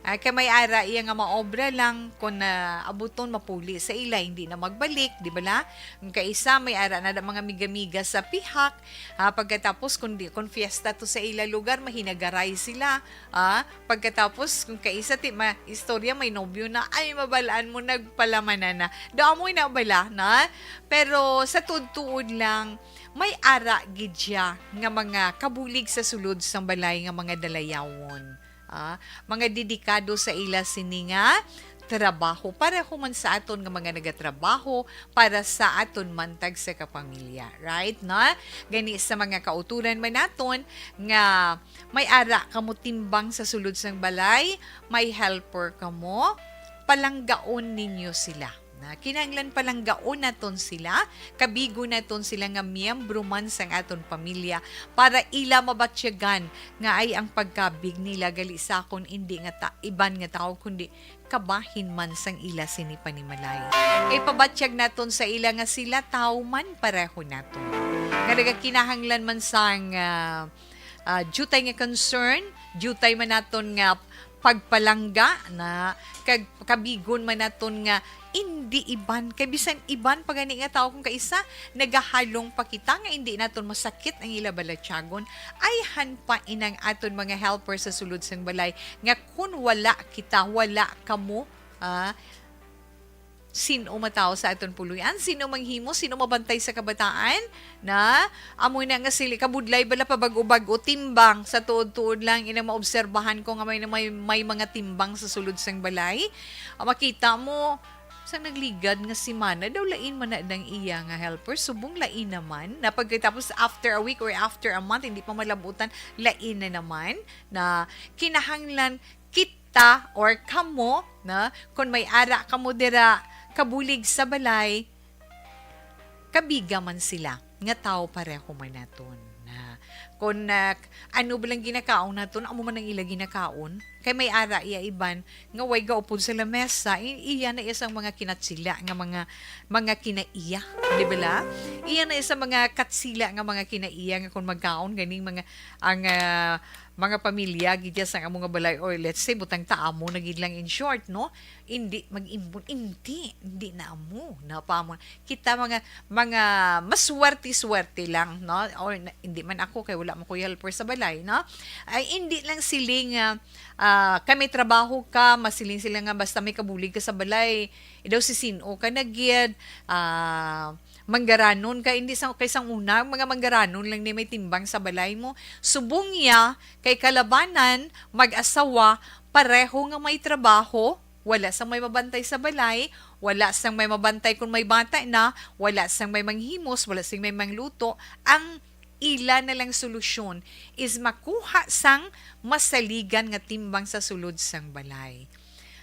Ah, kay may ara iya nga maobra lang kung naabuton mapuli sa ila, hindi na magbalik, di bala? Ang kaisa may ara na mga miga-miga sa pihak, ah, pagkatapos kung di, kung fiesta to sa ila lugar, mahinagaray sila, ah, pagkatapos kung kaisa ti ma istorya may nobyo na, ay, mabalaan mo nagpalamanan na. Daw amoy na bala na, pero sa tuod-tuod lang, may ara gid siya nga mga kabulig sa sulod sang balay nga mga dalayawon, ah, mga dedikado sa ila sini nga trabaho. Pareho man sa aton nga mga nagatrabaho para sa aton man tagsa ka pamilya, right? Na gani sa mga kauturan man naton nga may ara kamo timbang sa sulod sang balay, may helper kamo, palanggaon ninyo sila. Na kinahanglan palanggaon naton sila, kabigon naton sila nga miyembro man sang aton pamilya para ila mabatyagan nga ay ang pagkabig nila gali sa akon indi nga ta-, iban nga tawo, kundi kabahin man sang ila sini panimalay. Ipabatyag naton sa ila nga sila tawo man pareho naton, nga nagakinahanglan man sang, ah, ah, diutay nga concern, diutay man naton nga pagpalangga na kag kabigon man naton nga indi iban, kay bisan iban pa gani nga tawo kung kaisa nagahalong pa kita nga indi naton masakit ang ila balatyagon, ayhan pa inang aton mga helper sa sulod sang balay nga kun wala kita, wala kamo, ah, sin-o matawo sa aton puloy-an? Sin-o manghimo? Sin-o mabantay sa kabataan? Na, amo na nga sili, kabudlay bala pa bag-o-bag-o timbang sa tuod-tuod lang, ina maobserbahan ko nga may, may, may mga timbang sa sulod sang balay. Ah, makita mo, Sa nagligad nga semana, daw lain man na ang iya nga helper, subong lain naman. Na pagkatapos, after a week or after a month, hindi pa malabutan, lain na naman. Na kinahanglan kita or kamo, na kung may ara kamo dira, kabulig sa balay, kabiga man sila nga tawo pareho man naton. Na, kung, ah, ano ba lang ginakaon naton, amo man ang ila ginakaon. Kay may ara iya iban nga way gaupod sa lamesa, i-, iya na isang mga kinatsila nga mga, mga kinaiya, di ba la? Iya na isang mga katsila nga mga kinaiya nga kung magkaon ganing mga, ang, ah, mga pamilya gid dyan sa amo nga balay, or let's say, butang ta amo na gid lang, in short, no? Hindi mag-imbon, hindi, hindi na amo, na pa mo. Kita mga, mga maswerte-swerte lang, no? Or na, hindi man ako, kay wala man ko helper sa balay, no? Ay, hindi lang siling, ah, ah, kay may trabaho ka, masiling sila nga basta may kabulig ka sa balay, idaw si sino ka na gid, ah, manggaranon ka, hindi sa, kay sang una, mga manggaranon lang ni may timbang sa balay mo. Subong niya, kay kalabanan, mag-asawa, pareho nga may trabaho, wala sang may mabantay sa balay, wala sang may mabantay kung may bata na, wala sang may manghimos, wala sang may mangluto. Ang ila na lang solusyon is makuha sang masaligan nga timbang sa sulod sang balay.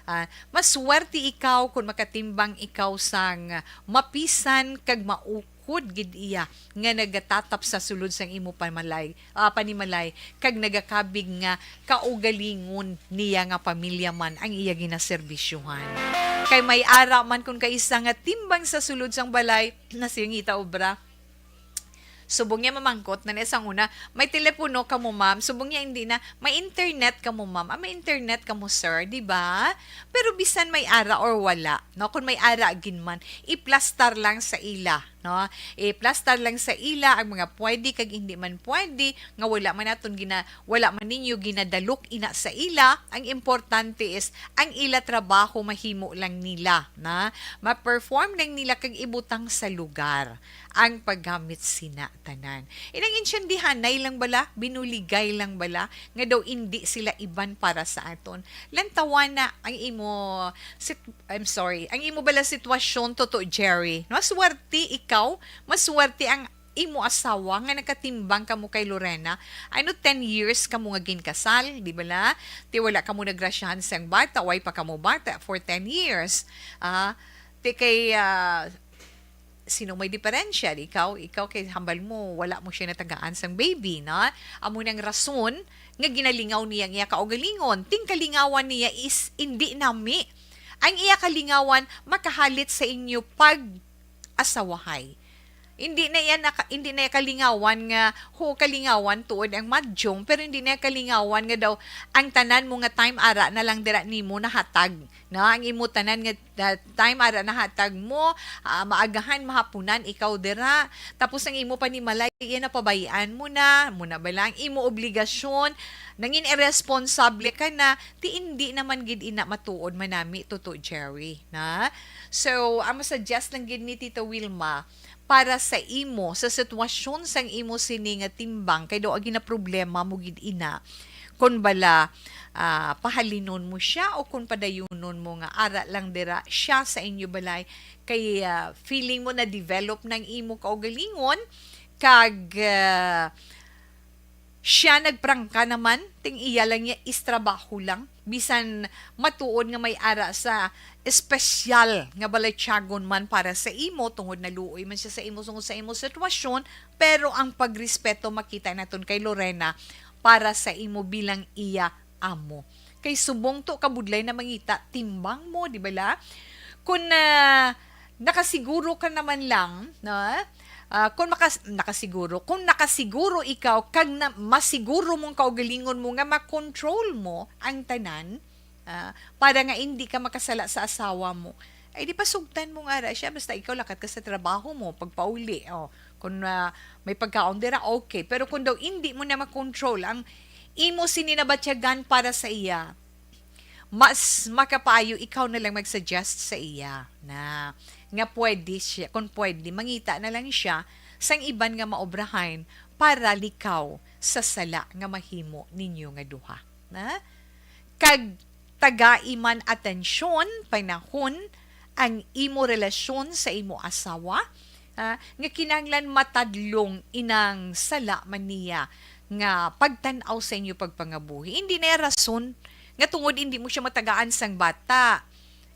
Ah, maswerte ikaw kung makatimbang ikaw sang mapisan kag maukod gid iya nga nagatatap sa sulod sang imo pamalay, ah, panimalay, kag nagakabig nga kaugalingon niya nga pamilya man ang iya ginaserbisyohan. Kay may ara man kung kaisa nga timbang sa sulod sang balay, nasingita obra. Subong niya mamangkot na niya sang una, "May telepono ka mo, ma'am?" Subong niya, "Hindi na." "May internet ka mo, ma'am?" "Ah, may internet ka mo, sir," di ba? Pero bisan may ara or wala, no? Kung may ara gid man, iplastar lang sa ila, no? Iplastar lang sa ila ang mga pwede kag hindi man pwede, nga wala man naton gina-, wala man ninyo ginadalok ina sa ila. Ang importante is ang ila trabaho mahimo lang nila, na ma-perform lang nila kag ibutang sa lugar ang paggamit sina tanan. Inang intindihanay lang bala, binuligay lang bala, nga daw indi sila iban para sa aton. Lantawana ang imo sit-, I'm sorry, ang imo bala sitwasyon, Toto Jerry. Maswerte ikaw, maswerte ang imo asawa nga nakatimbang kamo kay Lorena. I know ten years kamo nga ginkasal, di ba la? Ti wala kamo nagrasyahan sang bata, way pa kamo bata for ten years. Ah, ti kay, ah, sino may diferensya? Ikaw, ikaw kay hambal mo, wala mo siya natagaan sang baby, na? Amo nang rason nga ginalingaw niya ang iya kaugalingon. Ting kalingawan niya is indi nami. Ang iya kalingawan makahalit sa inyo pag-asawahay. Hindi na iya naka-, hindi na iya kalingawan nga, ho, kalingawan tuod ang madyong, pero hindi na iya kalingawan nga daw ang tanan mo nga time ara na lang dira nimo nahatag. Na ang imo tanan nga, ah, time ara nahatag mo, ah, maagahan, mahapunan, ikaw dira. Tapos ang imo panimalay, iya napabayaan mo na, mo na ba lang imo obligasyon, nangin irresponsable ka na, ti indi naman gid ina matuod manami, Toto Jerry, na? So, ang masuggest lang gid ni Tita Wilma, para sa imo, sa sitwasyon sang imo sini nga timbang, kay daw agi na problema mo gid ina, kon bala, ah, pahalinon mo siya o kon padayunon mo nga ara lang dira siya sa inyo balay, kay, ah, feeling mo na-develop nang imo kaugalingon, kag, ah, siya nagprangka naman, ting iya lang niya is trabaho lang. Bisan matuod nga may ara sa espesyal nga balatyagon man para sa imo, tungod naluoy man siya sa imo, tungod sa imo sitwasyon, pero ang pagrespeto makita naton kay Lorena para sa imo bilang iya amo. Kay subong to kabudlay na mangita, timbang mo, di ba la? Kung, ah, nakasiguro ka naman lang, no? Ah, kung makas-, nakasiguro, kung nakasiguro ikaw, kag na, masiguro mong kaugalingon mo nga makontrol mo ang tanan, ah, para nga hindi ka makasala sa asawa mo, ay di pasugtan mo nga ra siya, basta ikaw lakat ka sa trabaho mo, pagpauli, oh, kung, ah, may pagkaon dira, okay. Pero kung daw hindi mo na makontrol ang imo sini nabatyagan para sa iya, mas makapayo ikaw na lang mag-suggest sa iya na nga pwede siya, kung pwede, mangita na lang siya sang iban nga maobrahan para likaw sa sala nga mahimo ninyo nga duha. Na? Kag tagai man atensyon, panahon, ang imo relasyon sa imo asawa, ah, nga kinahanglan matadlong inang sala man niya nga pagtan-aw sa inyo pagpangabuhi. Hindi na iya rason nga tungod hindi mo siya matagaan sang bata.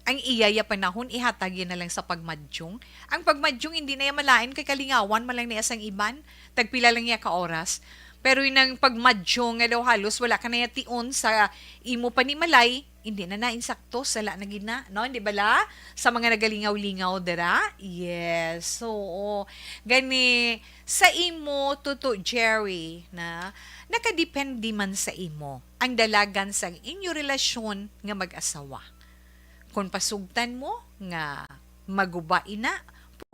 Ang iya ya panahon, ihatag ya na lang sa pagmadyong. Ang pagmadyong hindi na iya malain kay kalingawan man lang niya sang iban. Tagpila lang niya ka oras. Pero yun ang pagmadyong nga daw halos wala ka na iya tion sa imo panimalay, hindi na na insakto, sala na gid na, no? Di bala? Sa mga nagalingaw-lingaw dira? Yes. So, gani, sa imo, Tuto Jerry, na nakadepende man sa imo ang dalagan sang inyo relasyon nga mag-asawa. Kung pasugtan mo nga maguba ina,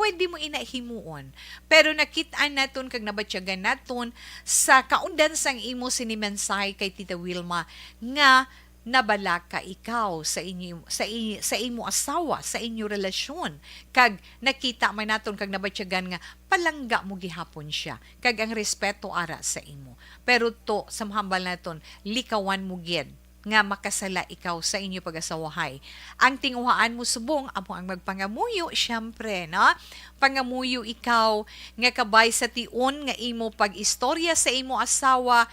pwede mo ina himuon. Pero nakit-an naton kag nabatyagan naton sa kaundan sang imo sini mensahe kay Tita Wilma nga nabalaka ikaw sa inyo, sa i-, sa imo asawa, sa inyo relasyon, kag nakita man naton kag nabatyagan nga palangga mo gihapon siya kag ang respeto ara sa imo. Pero to, sa mahambal naton, likawan mo gid nga makasala ikaw sa inyo pag-asawahay. Ang tinguhaan mo subong amo ang magpangamuyo, siyempre, no? Pangamuyo ikaw nga kabay sa tion nga imo pag-istorya sa imo asawa,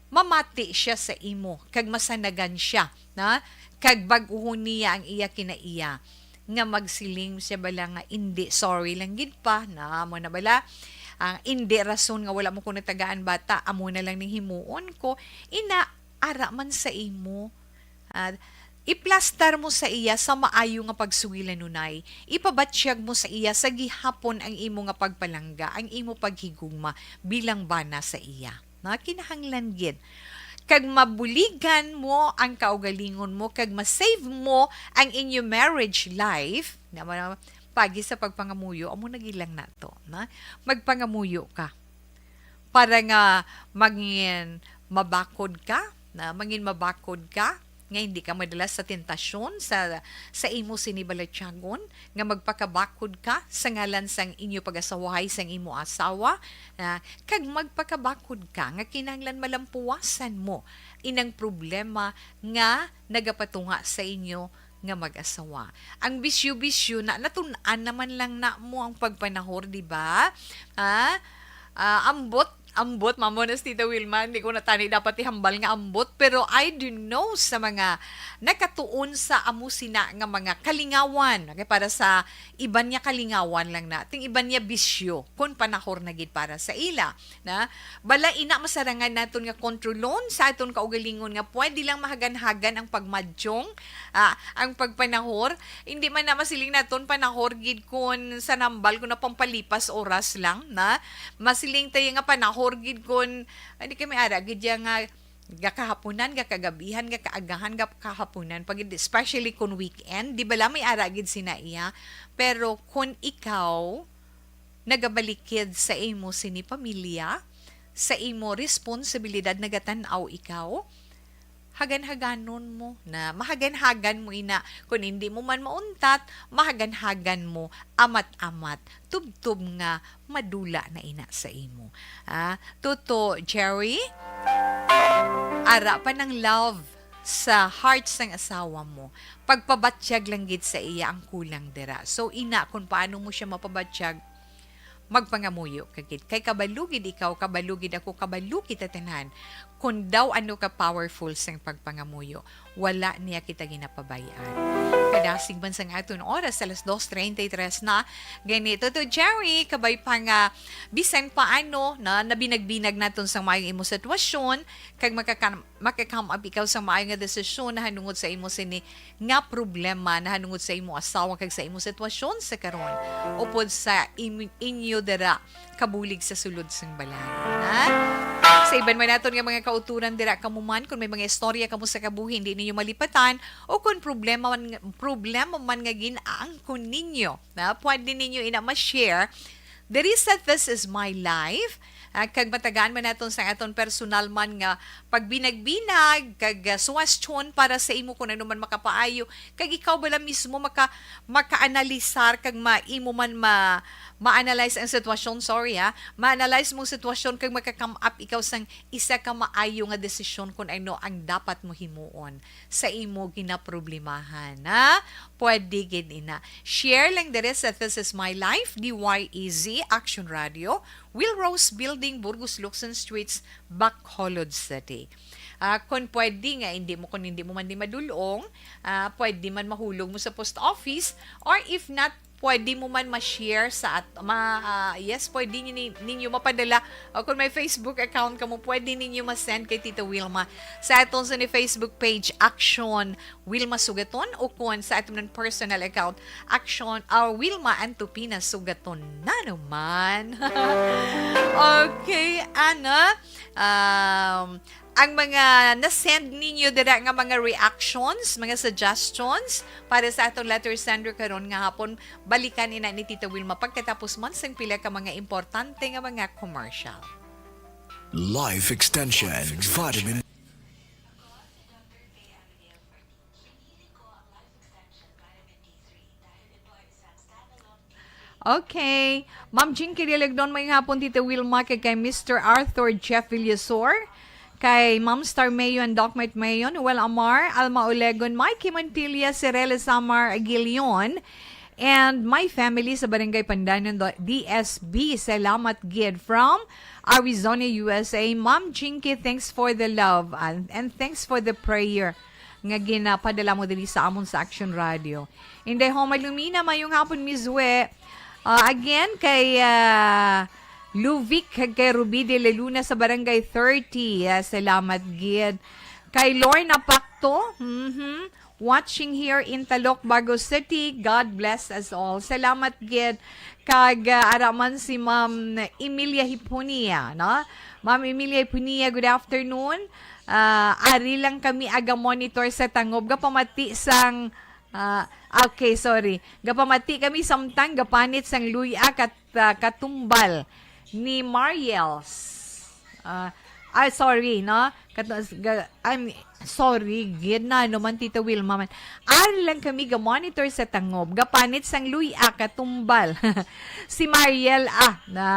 mamati siya sa imo kag masanagan siya, na? Kag bag-uhon niya ang iya kinaiya nga magsiling siya bala nga, "Indi, sorry lang gid pa," na mo na bala. Ang indi rason nga wala mo ko natagaan bata, amo na lang ning himuon ko. Ina, ara man sa imo. Ah, iplastar mo sa iya sa maayo nga pagsugilanunay. Ipabatyag mo sa iya sa gihapon ang imo nga pagpalangga, ang imo paghigugma bilang bana sa iya. Na kinahanglan gid. Kag mabuligan mo ang kaugalingon mo, kag ma-save mo ang inyo marriage life. Na, pagi sa pagpangamuyo, amo na gid lang nato, na magpangamuyo ka para nga mangin mabakod ka, na mangin mabakod ka, nga hindi ka madala sa tentasyon sa, sa imo sini balatyagon, nga magpakabakod ka sa ngalan sang inyo pag-asawahay sang imo asawa, na, kag magpakabakod ka nga kinahanglan malampuwasan mo inang problema nga nagapatunga sa inyo nga mag-asawa. Ang bisyo-bisyo na, natun-an naman lang na mo ang pagpanahor, di ba? Ha? Ah, ambot, ambot, mamo na si Tita Wilma, hindi ko na tani dapat ihambal nga ambot, pero I do know sa mga nakatuon sa amo sina nga mga kalingawan, okay, para sa iban niya kalingawan lang na, ting iban niya bisyo, kun panahor na gid para sa ila, na? Bala ina masarangan naton nga kontrolon sa aton kaugalingon nga pwede lang mahaganhagan ang pagmadyong, ah, ang pagpanahor. Hindi man na masiling naton panahor gid kun sa nambal, kun na pampalipas oras lang, na? Masiling tayo nga panahor gid kun, hindi kami ara gid ya nga gakahapunan, gakagabihan, gakaagahan, gakahapunan, pag, especially kun weekend, di bala may ara gid sina iya. Pero kun ikaw nagabalikid sa imo sini pamilya, sa imo responsibilidad, nagatan-aw ikaw, hagan-haganon mo na, mahagan-hagan mo ina. Kun hindi mo man mauntat, mahagan-hagan mo, amat-amat, tubtob nga madula na ina sa imo. Ah, Tuto Jerry, ara pa nang love sa heart sang asawa mo. Pagpabatyag lang gid sa iya ang kulang dira. So, ina, kung paano mo siya mapabatyag, magpangamuyo ka gid. Kay kabalo gid ikaw, kabalo gid ako, kabalo kita tanan. Kung daw ano ka powerful sang pagpangamuyo, wala niya kita ginapabay-an. Kadasig man sang aton oras, alas dos treinta y tres na. Gani, Tuto Jerry, kabay pa nga, bisan paano, na, nabinag-binag naton sang maayong imo sitwasyon, kag makaka-, maka-come up ikaw sang maayo nga desisyon nahanungod sa imo sini nga problema, nahanungod sa imo asawa kag sa imo sitwasyon sa karon, upod sa im-, inyo dira kabulig sa sulod sang balay. Ha? Sa iban man naton nga mga kauturan dira, kamo man, kung may mga istorya kamo sa kabuhi, hindi ninyo malipatan, o kung problema man, problema man nga ginaangkon ninyo, na pwede ninyo ina ma-share diri sa This Is My Life, Ah, kag matagaan man naton sa aton personal man nga pagbinagbinag kag, ah, suwestyon para sa imo kung ano man makapaayo. Kag ikaw bala mismo maka-, maka-analisar kag ma-, imo man ma-, ma-analyze ang sitwasyon, sorry, ha, ma-analyze mong sitwasyon kag maka-come up ikaw sang isa ka maayo nga desisyon kung ano ang dapat mo himuon sa imo ginaproblemahan, ha? Pwede gid ina. Share lang diri sa This Is My Life, D Y A Z, Action Radio, Will Rose Building, Burgos Locsin Streets, Bacolod City. Ah, kung pwede nga, hindi mo, kung hindi mo man di madulong, ah, pwede man mahulog mo sa post office, or if not, pwede mo man ma-share sa at-, ma-, ah, yes, pwede ni-, ninyo mapadala. O kung may Facebook account ka mo, pwede ninyo ma-send kay Tita Wilma sa aton sa ni Facebook page, Action Wilma Sugaton, o kung sa aton ng personal account, Action, ah, Wilma Antupina Sugaton na naman. Okay, Ana. Um, ang mga na-send ninyo dira nga mga reactions, mga suggestions para sa atong letter sender karon nga hapon, balikan ina ni Tita Wilma pagkatapos man sang pila ka mga importante nga mga commercial. Life Extension Vitamin. Okay. Ma'am Jinky Dialagdon, may hapon, Tita Wilma, kay, kay Mister Arthur Jeff Villasor, kay Ma'am Star Mayo and Doc Mart Mayo, Noel Amar, Alma Olegon, Mikey Montilla, Cirela Samar Aguilion, and my family sa Barangay Pandanon, do-, D S B. Salamat gid. From Arizona, U S A. Ma'am Jinky, thanks for the love and, and thanks for the prayer nga ginapadala mo diri sa amon sa Action Radio. Inday Homa Lumina, mayong hapon, Miss We. Ah, again, kay, ah, Luvic, kag kay Ruby de la Luna sa Barangay thirty. Ah, salamat gid. Kay Lorna Pacto, mhm, watching here in Talok, Bago City. God bless us all. Salamat gid. Kag, ah, ara man si Ma'am Emilia Hipunia, no? Ma'am Emilia Hipunia, good afternoon. Ah, ari lang kami aga monitor sa Tangob. Gapamati sang, ah, okay, sorry. Gapamati kami samtang gapanit sang luy-a kat-, ah, katumbal ni Mariels. Ah, ah, sorry, no? Kat-, ga-, I'm sorry, gid na, ano man, Tita Wilma man. Ari lang kami ga-monitor sa Tangob. Gapanit sang luy-a katumbal. Si Mariel, ah, na,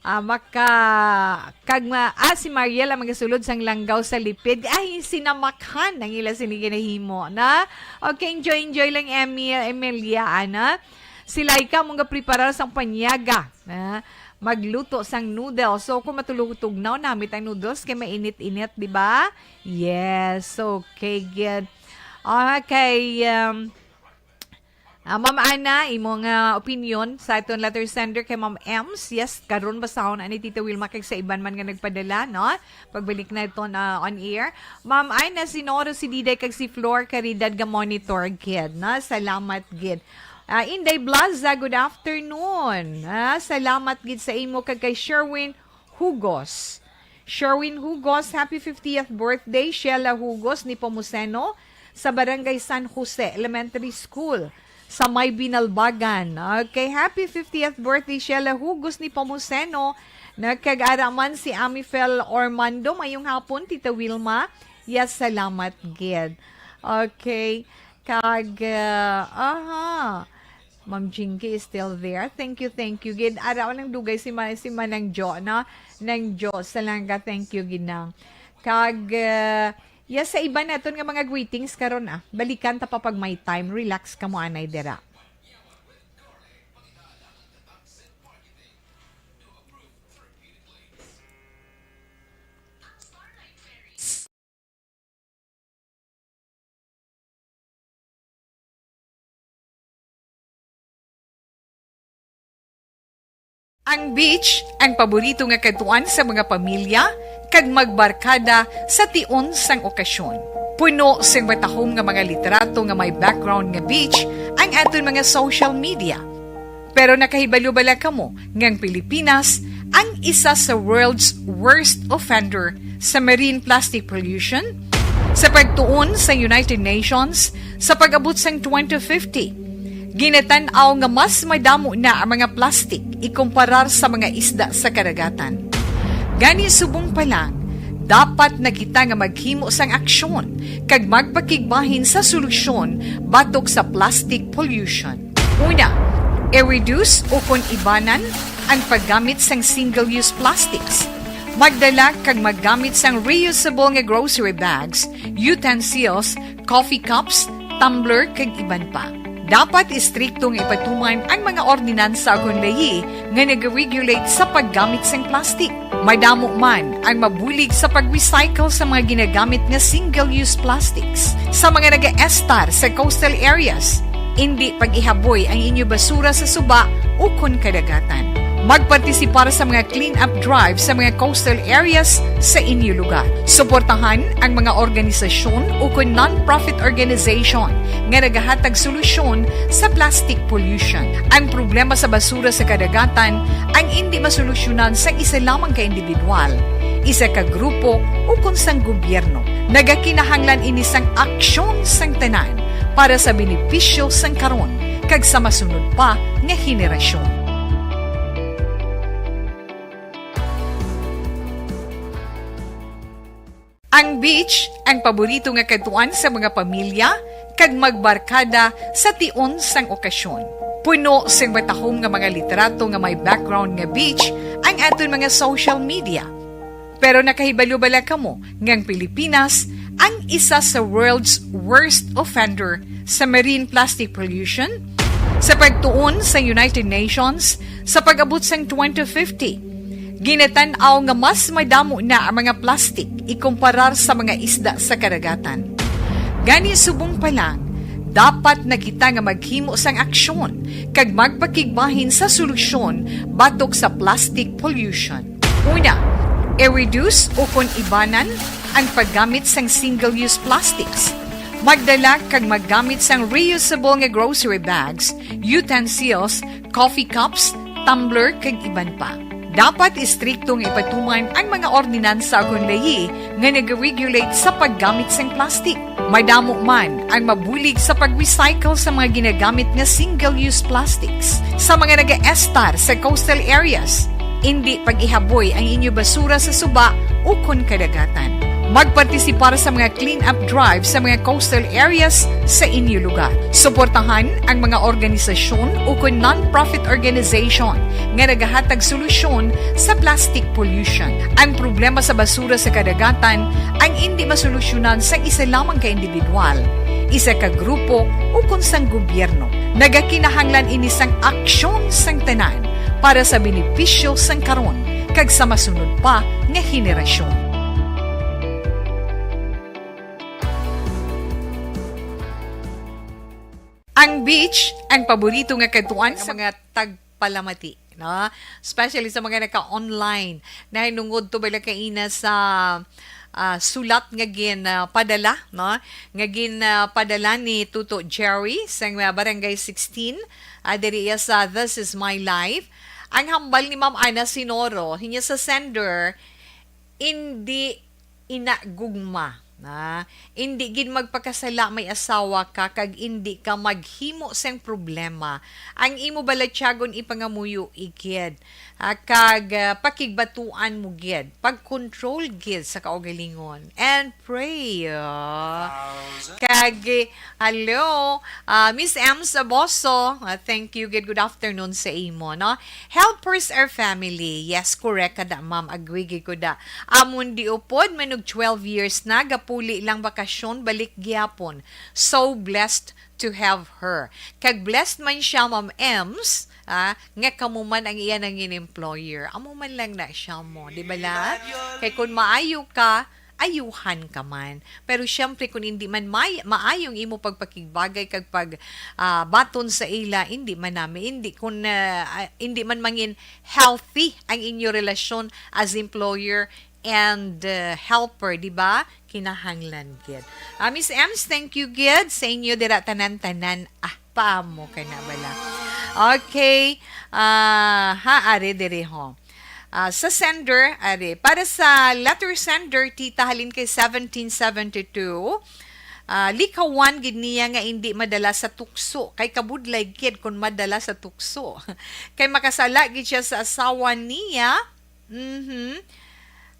ah, maka-, kag ma-, ah, si Mariel ang magasulod sang langgaw sa lipid. Ay, sinamakhan ang ila sini ginahimo, na? Okay, enjoy, enjoy lang, Emil, Emilia, ana. Si Laika, mong gapreparar sang panyaga, na? Magluto sang noodles. So, kung matulog-tugnaw, namit ang noodles kay mainit-init, di ba? Yes, okay, good. Okay, um, Ah, Ma'am Ana, imo nga opinion sa aton letter sender kay Ma'am Ems. Yes, karon basahon ani Tita Wilma kag sa iban man nga nagpadala, no? Pagbalik na ito na on air. Ma'am Ana Sinoro, si Diday kag si Flor Caridad ga monitor gid, no? Salamat gid. Ah, Inday Blaza, good afternoon. Ah, salamat gid sa imo kag kay Sherwin Hugos. Sherwin Hugos, happy fiftieth birthday. Sheila Hugos Nepomuceno sa Barangay San Jose Elementary School sa may Binalbagan. Okay, happy fiftieth birthday, Sheila Hugos Nepomuceno. Nagkag-ara man si Amifel Ormando. Mayong hapon, Tita Wilma. Yes, salamat gid. Okay. Kag, uh, aha. Ma'am Jinky is still there. Thank you, thank you. Gid, ara, nang dugay si Ma-, si Manang Jo, no? Nang Jo, Salanga, thank you, gid na. Kag, uh, yes, sa iba naton nga mga greetings karon, ah. Balikan ta pa pag may time. Relax ka mo, anay, dira. Ang beach, ang paborito nga kadtuan sa mga pamilya, kag magbarkada sa tion sang okasyon. Puno sing matahom nga mga litrato nga may background nga beach ang aton mga social media. Pero nakahibalo bala kamo nga ang Pilipinas ang isa sa world's worst offender sa marine plastic pollution, sa pagtuon sa United Nations, sa pag-abot sang twenty fifty, ginatan-aw nga mas madamo na ang mga plastic ikumparar sa mga isda sa karagatan. Gani, subong pa lang, dapat na kita nga maghimo sang aksyon kag magpakigbahin sa solusyon batok sa plastic pollution. Una, i-reduce ukon ibanan ang paggamit sang single-use plastics. Magdala kag maggamit sang reusable nga grocery bags, utensils, coffee cups, tumbler, kag iban pa. Dapat istrikto nga ipatuman ang mga ordinansa ukon layi nga nag-regulate sa paggamit sang plastic. Madamo man ang mabulig sa pag-recycle sa mga ginagamit nga single-use plastics. Sa mga nagaestar sa coastal areas, indi pag-ihaboy ang inyo basura sa suba ukon kadagatan. Magpartisipar sa mga clean-up drive sa mga coastal areas sa inyo lugar. Suportahan ang mga organisasyon ukon non-profit organization nga nagahatag solusyon sa plastic pollution. Ang problema sa basura sa kadagatan ang indi masolusyonan sang isa lamang ka individual, isa ka grupo, ukon sang gobyerno. Nagakinahanglan ini sang aksyon sang tanan para sa benepisyo sang karon kag sa masunod pa nga henerasyon. Ang beach ang paborito nga kadtuan sa mga pamilya kag magbarkada sa tion sang okasyon. Puno sing matahom nga mga litrato nga may background nga beach ang aton mga social media. Pero nakahibalo bala kamo nga ang Pilipinas ang isa sa world's worst offender sa marine plastic pollution? Sa pagtuon sa United Nations, sa pag-abot sang twenty fifty, ginatan-aw nga mas madamo na ang mga plastic ikumparar sa mga isda sa kadagatan. Gani, subong pa lang, dapat na kita nga maghimo sang aksyon kag magpakigbahin sa solusyon batok sa plastic pollution. Una, i-reduce ukon ibanan ang paggamit sang single-use plastics. Magdala kag maggamit sang reusable nga grocery bags, utensils, coffee cups, tumbler, kag iban pa. Dapat istrikto nga ipatuman ang mga ordinansa ukon layi nga nag-regulate sa paggamit sang plastic. Madamo man ang mabulig sa pag-recycle sa mga ginagamit nga single-use plastics. Sa mga nagaestar sa coastal areas, indi pag-ihaboy ang inyo basura sa suba ukon kadagatan. Magpartisipar sa mga clean-up drive sa mga coastal areas sa inyo lugar. Suportahan ang mga organisasyon ukon non-profit organization nga nagahatag solusyon sa plastic pollution. Ang problema sa basura sa kadagatan ang indi masolusyonan sang isa lamang ka individual, isa ka grupo, ukon sang gobyerno. Nagakinahanglan ini sang aksyon sang tanan para sa benepisyo sang karon kag sa masunod pa nga henerasyon. Ang beach ang paborito nga kadtuan sa mga tagpalamati, no? Especially sa mga naka-online. Nahinungod to bala kaina sa, ah, sulat nga gin, ah, padala, no? Nga gin, ah, padala ni Tuto Jerry sa, ah, Barangay sixteen, ah, diri iya sa This Is My Life. Ang hambal ni Ma'am Ana Sinoro, hinya sa sender, indi ina gugma. Ah, indi gid magpakasala may asawa ka kag indi ka maghimo sing problema. Ang imo balatyagon ipangamuyo gid. Ah, kag, ah, pakigbatuan mo gid. Pag-control gid sa kaugalingon. And pray. Ah. Kag, eh, hello, ah, Miss M Saboso. Ah, thank you gid. Good afternoon sa imo, no? Helpers are family. Yes, correct ka da, ma'am. Agree gid ko da. Amon di upod, manog twelve years na, gapuli lang bakasyon, balik gyapon. So blessed to have her. Kag blessed man siya, Ma'am Ems, ah, nga kamo man ang iya nangin employer. Amo man lang na siya mo, di ba la? Kay kung maayo ka, ayuhan ka man. Pero siyempre, kung hindi man may, maayong imo pagpakigbagay kag pag, ah, baton sa ila, hindi man nami, hindi, kung, ah, ah, hindi man mangin healthy ang inyo relasyon as employer and, uh, helper, di ba? Kinahanglan gid. Ah, Miss Ems, thank you gid sa inyo dira tanan-tanan. Ah, paamo ka na bala. Okay. Ah, ha, are diri ho. Ah, sa sender, are. Para sa letter sender, tita, halin kay seventeen seventy-two, ah, likawan gid niya nga indi madala sa tukso. Kay kabudlay gid kung madala sa tukso. Kay makasala gid siya sa asawa niya. Mhm.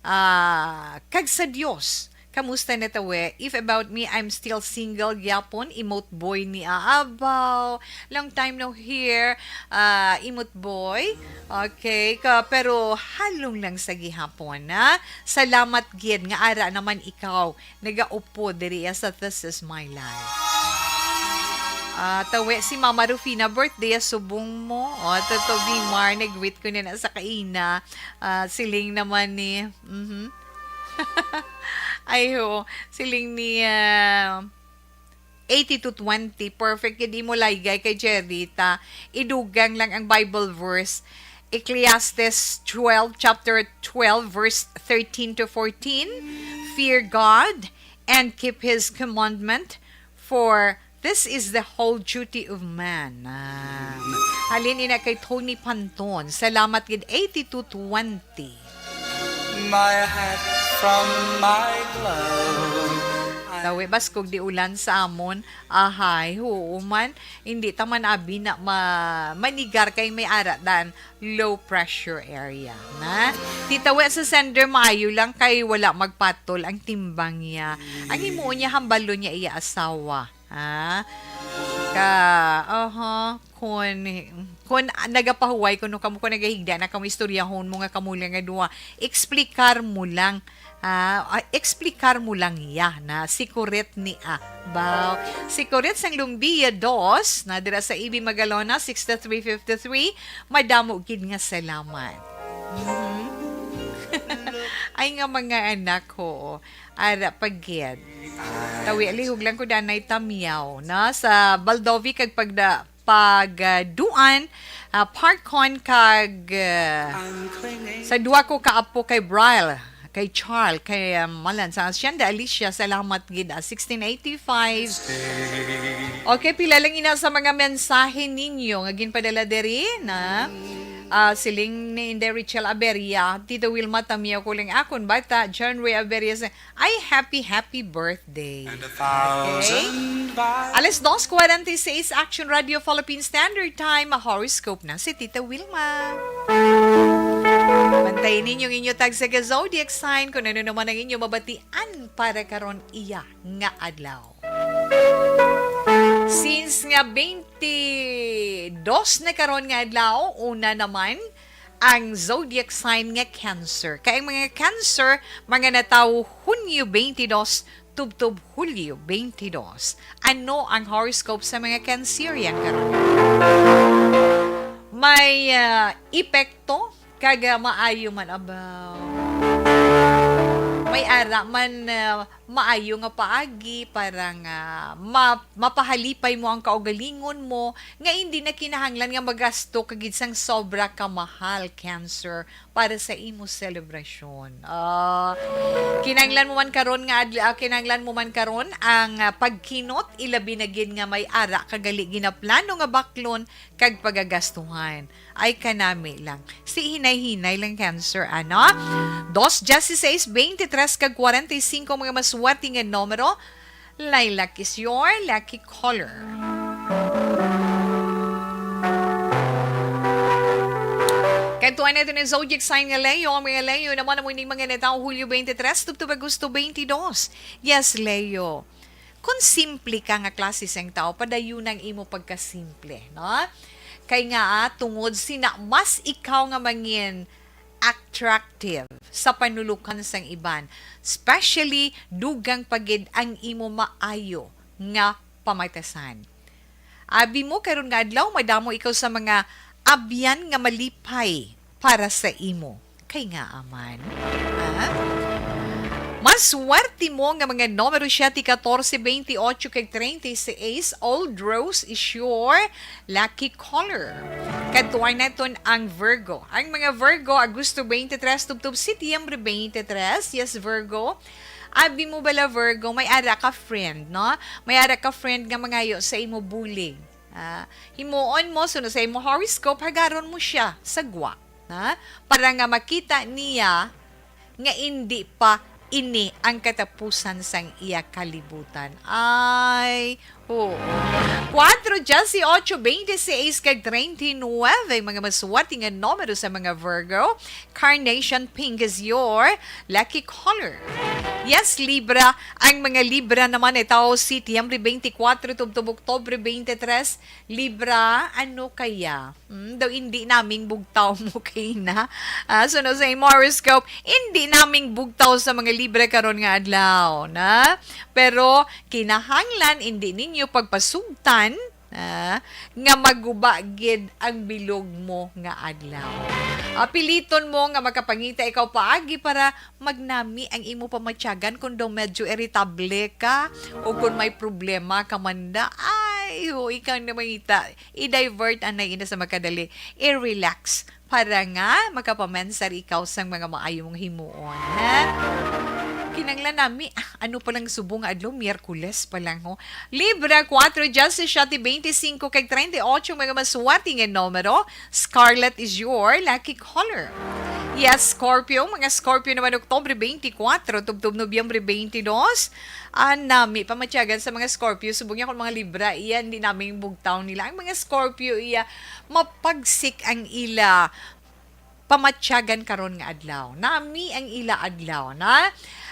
ah, kag sa Dios. Kamusta na, tawe? If about me, I'm still single gyapon. Emote boy ni Aabaw. Long time no hear. Ah, emote boy. Okay. Ka, pero halong lang sa gihapon, ha? Salamat gid nga ara naman ikaw nagaupo diri sa This Is My Life. Ah, tawe si Mama Rufina, birthday ya subong mo. O, totoo, Bimar, nag-greet ko na na sa kaina. Ah, siling naman ni, mhm. Ay, ho, siling ni, ah, eighty to twenty. Perfect gid imo laygay kay Jerita. Idugang lang ang Bible verse. Ecclesiastes twelve, chapter twelve, verse thirteen to fourteen. "Fear God and keep His commandment, for this is the whole duty of man." Ah. Halin ina kay Tony Panton. Salamat gid, eighty-two twenty. My hat from my glove. Tawi, baskog di ulan sa amon. Ahay, huo man. Hindi ta man abi na ma-, manigar kay may ara dan low pressure area na. Titawi sa sender, maayo lang kay wala magpatol ang timbang niya. Ang himuon niya, hambalon niya iya asawa. Ha? Ka, aha, kun, kun nagapahuway kuno kamo, kun nagahigda na kamo, istoryahon mo nga kamo lang nga duha. Eksplikar mo lang. Ah, ah, eksplikar mo lang ya na sikurit ni, ah, baw. Sikurit sang Lumbia dos, na dira sa A B Magalona, sixty-three fifty-three. Madamo gid nga salamat. Mhm. Ay nga mga anak, ho. Ara pa gid. Tawi, alihog lang ko danay Tamyaw, no? Sa Baldovi kag pagda-, pag, ah, Duan, ah, Parkon kag, ah, sa duha ko ka apo kay Brian, kay Charles, kay, ah, Malan, sa Hacienda Alicia, salamat gid, ah, sixteen eighty-five. Okay, pila lang ina sa mga mensahe ninyo nga ginpadala diri na, ah, siling ni Inday Richel Aberia, Tita Wilma, Tamyaw ko lang akon bata, John Ray Aberia, sa Ay, happy, happy birthday. And a thousand Okay? Alas dos cuarenta y seis, Action Radio Philippine Standard Time, horoscope na si Tita Wilma. Bantayan ninyo ang inyo tagsa ka zodiac sign kung ano naman ang inyo mabatian para karon iya nga adlaw. Since nga twenty-dos na karon nga adlaw, una naman, ang zodiac sign nga Cancer. Kay ang mga Cancer, mga natawo Hunyo twenty-dos tubtob Hulyo twenty-dos. Ano ang horoscope sa mga Cancerian karon? May, ah, epekto kag, ah, maayo man, abaw. May ara man, ah, maayo nga paagi para nga ma-, mapahalipay mo ang kaugalingon mo, nga hindi na kinahanglan nga magasto ka gid sang sobra ka mahal, Cancer, para sa imo selebrasyon. Ah, kinahanglan mo man karon nga adla-, ah, kinahanglan mo man karon ang, ah, pagkinot, ilabi na gid nga may ara ka gali ginaplano nga baklon kag pagagastuhan. Ay, kanami lang. Si hinay-hinay lang, Cancer, ano? Dos, dieciséis, veintitrés, kag cuarenta y cinco, mga maswerte nga numero. Lilac is your lucky color. Katuan natin ang zodiac sign nga Leo. Ang mga Leo naman amo ning mga natawo Hulyo twenty-three, tubtob Agosto twenty-two. Yes, Leo. Kung simple ka nga klase sang tao, padayon ang imo pagkasimple, no? Kay nga, ah, tungod sina mas ikaw nga mangin attractive sa panulukan sang iban, especially dugang pa gid ang imo maayo nga pamatasan. Abi mo karon nga adlaw, madamo ikaw sa mga abyan nga malipay para sa imo. Kay nga aman, ha? Mas swerte mo nga mga numero siete, catorce, veintiocho, kag treinta y seis. Old rose is your lucky color. Kadtuan naton ang Virgo. Ang mga Virgo, Agosto twenty-three tubtob Setyembre twenty-three. Yes, Virgo. Abi mo bala, Virgo, may ara ka friend, no? May ara ka friend nga mangayo sa imo bulig. Ah, himuon mo, sunod sa imo horoscope, hagaron mo siya sa gwa, ha? Para nga makita niya nga indi pa ini ang katapusan sang iya kalibutan. Ay, oo. Kuwatro, diyes y ocho, bente seis, kag treinta y nueve, mga maswerte nga numero sa mga Virgo. Carnation pink is your lucky color. Yes, Libra. Ang mga Libra naman, ito, Setyembre twenty-four tubtob Oktubre twenty-three. Libra, ano kaya? Hmm, daw hindi naming bugtaw mo kay na. Ah, so, no, sa imong horoscope, hindi naming bugtaw sa mga Libra karon nga adlaw, na? Pero kinahanglan hindi ninyo pagpasugtan, ah, nga maguba gid ang bilog mo nga adlaw. Ah, piliton mo nga makapangita ikaw paagi para magnami ang imo pamatyagan. Kung daw medyo iritable ka o kung may problema ka man da, ay, o, ikaw na mangita. I-divert anay ina sa makadali. I-relax para nga makapamensar ikaw sang mga maayo mong himuon, ha? Kinanglan nami, ah, ano pa lang subong nga adlaw, Miyerkules pa lang, ho. Libra, kuwatro, diyes y siyete, bente singko, kag treinta y ocho, mga maswerte nga numero. Scarlet is your lucky color. Yes, Scorpio, mga Scorpio naman, Oktubre twenty-four, tubtob Nobyembre twenty-two. Ah, nami pamatyagan sa mga Scorpio. Subong niya kung mga Libra, iya, hindi naming bugtaw nila. Ang mga Scorpio, iya, mapagsik ang ila pamatyagan karon nga adlaw. Nami ang ila adlaw, na?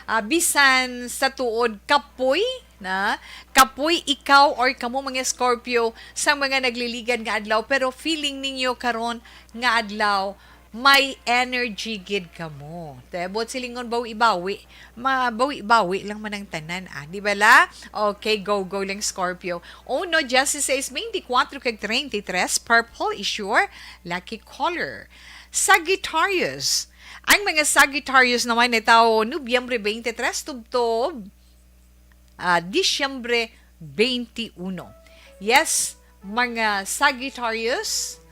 Ah, bisan sa tuod kapoy, na? Kapoy ikaw or kamo mga Scorpio sa mga nagliligad nga adlaw, pero feeling ninyo karon nga adlaw, may energy gid kamo. Te, buot silingon, bawi-bawi. Mabawi-bawi lang man ang tanan, ah. Di ba la? Okay, go, go lang, Scorpio. Uno, diyes y seis, bente kuwatro, kag treinta y tres, purple is your lucky color. Sagittarius. Ang mga Sagittarius naman, ito, Nobyembre twenty-three, tubtob ah, Disyembre twenty-one. Yes, mga Sagittarius,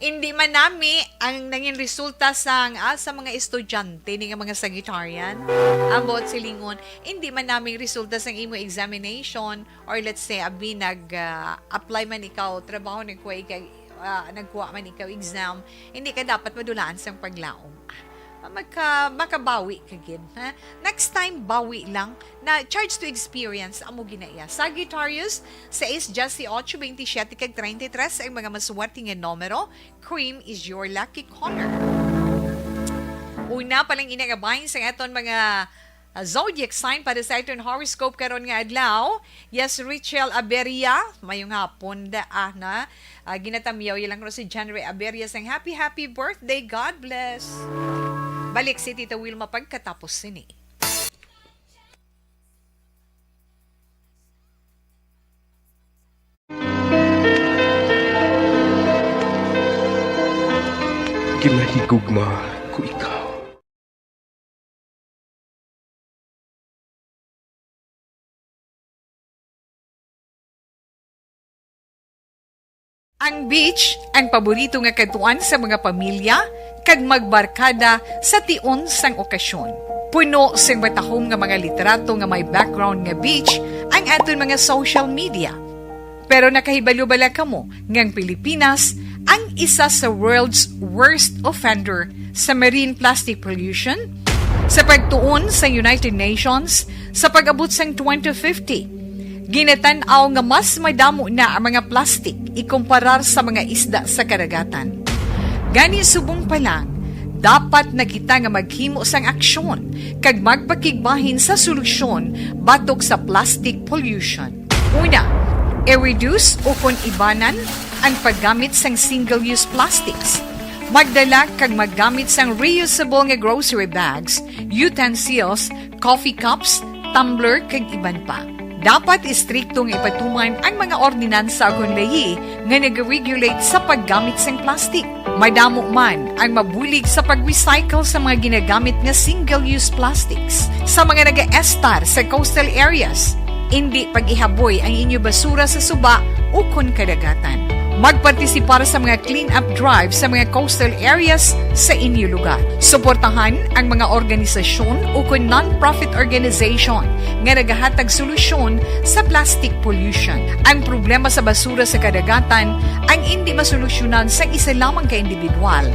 hindi man nami ang nangin resulta sang, ah, sa mga estudyante ni nga mga Sagittarian. Ang buot silingon, hindi man nami resulta sang imo examination, or let's say, abi, nag, ah, apply man ikaw, trabaho nagkuha ikaw, ah, nagkuha man ikaw exam, hindi ka dapat madulaan sang paglaom. Ah, maka-, makabawi ka gid, ha? Next time, bawi lang. Na charge to experience, amo gina iya. Sagittarius, sais, diyes y ocho, bente siyete, kag treinta y tres ang mga maswerte nga numero. Cream is your lucky color. Una pa lang ina nga bahin sa aton mga, ah, zodiac sign para sa aton horoscope karon nga adlaw. Yes, Rachel Aberia, mayong hapon da, ah, na. Ah, ginatamyaw ya lang ro si John Ray Aberia sang happy, happy birthday. God bless. Balik si Tita Wilma pagkatapos sini. Ginahigugma ko ikaw. Ang beach, ang paborito nga kadtuan sa mga pamilya kag magbarkada sa tion sang okasyon. Puno sing matahom nga mga litrato nga may background nga beach ang aton mga social media. Pero nakahibalo bala kamo nga ang Pilipinas ang isa sa world's worst offender sa marine plastic pollution? Sa pagtuon sa United Nations, sa pag-abot sang twenty fifty, ginatan-aw nga mas madamo na ang mga plastik ikumparar sa mga isda sa kadagatan. Gani, subong pa lang, dapat na kita nga maghimo sang aksyon kag magpakigbahin sa solusyon batok sa plastic pollution. Una, i-reduce ukon ibanan ang paggamit sang single-use plastics. Magdala kag maggamit sang reusable nga grocery bags, utensils, coffee cups, tumbler, kag iban pa. Dapat istrikto nga ipatuman ang mga ordinansa ukon layi nga nag-regulate sa paggamit sang plastic. Madamo man ang mabulig sa pag-recycle sa mga ginagamit nga single-use plastics sa mga nagaestar sa coastal areas. Indi pag-ihaboy ang inyo basura sa suba ukon kadagatan. Magpartisipar sa mga clean-up drive sa mga coastal areas sa inyo lugar. Suportahan ang mga organisasyon ukon non-profit organization nga nagahatag solusyon sa plastic pollution. Ang problema sa basura sa kadagatan ang indi masolusyonan sang isa lamang ka individual,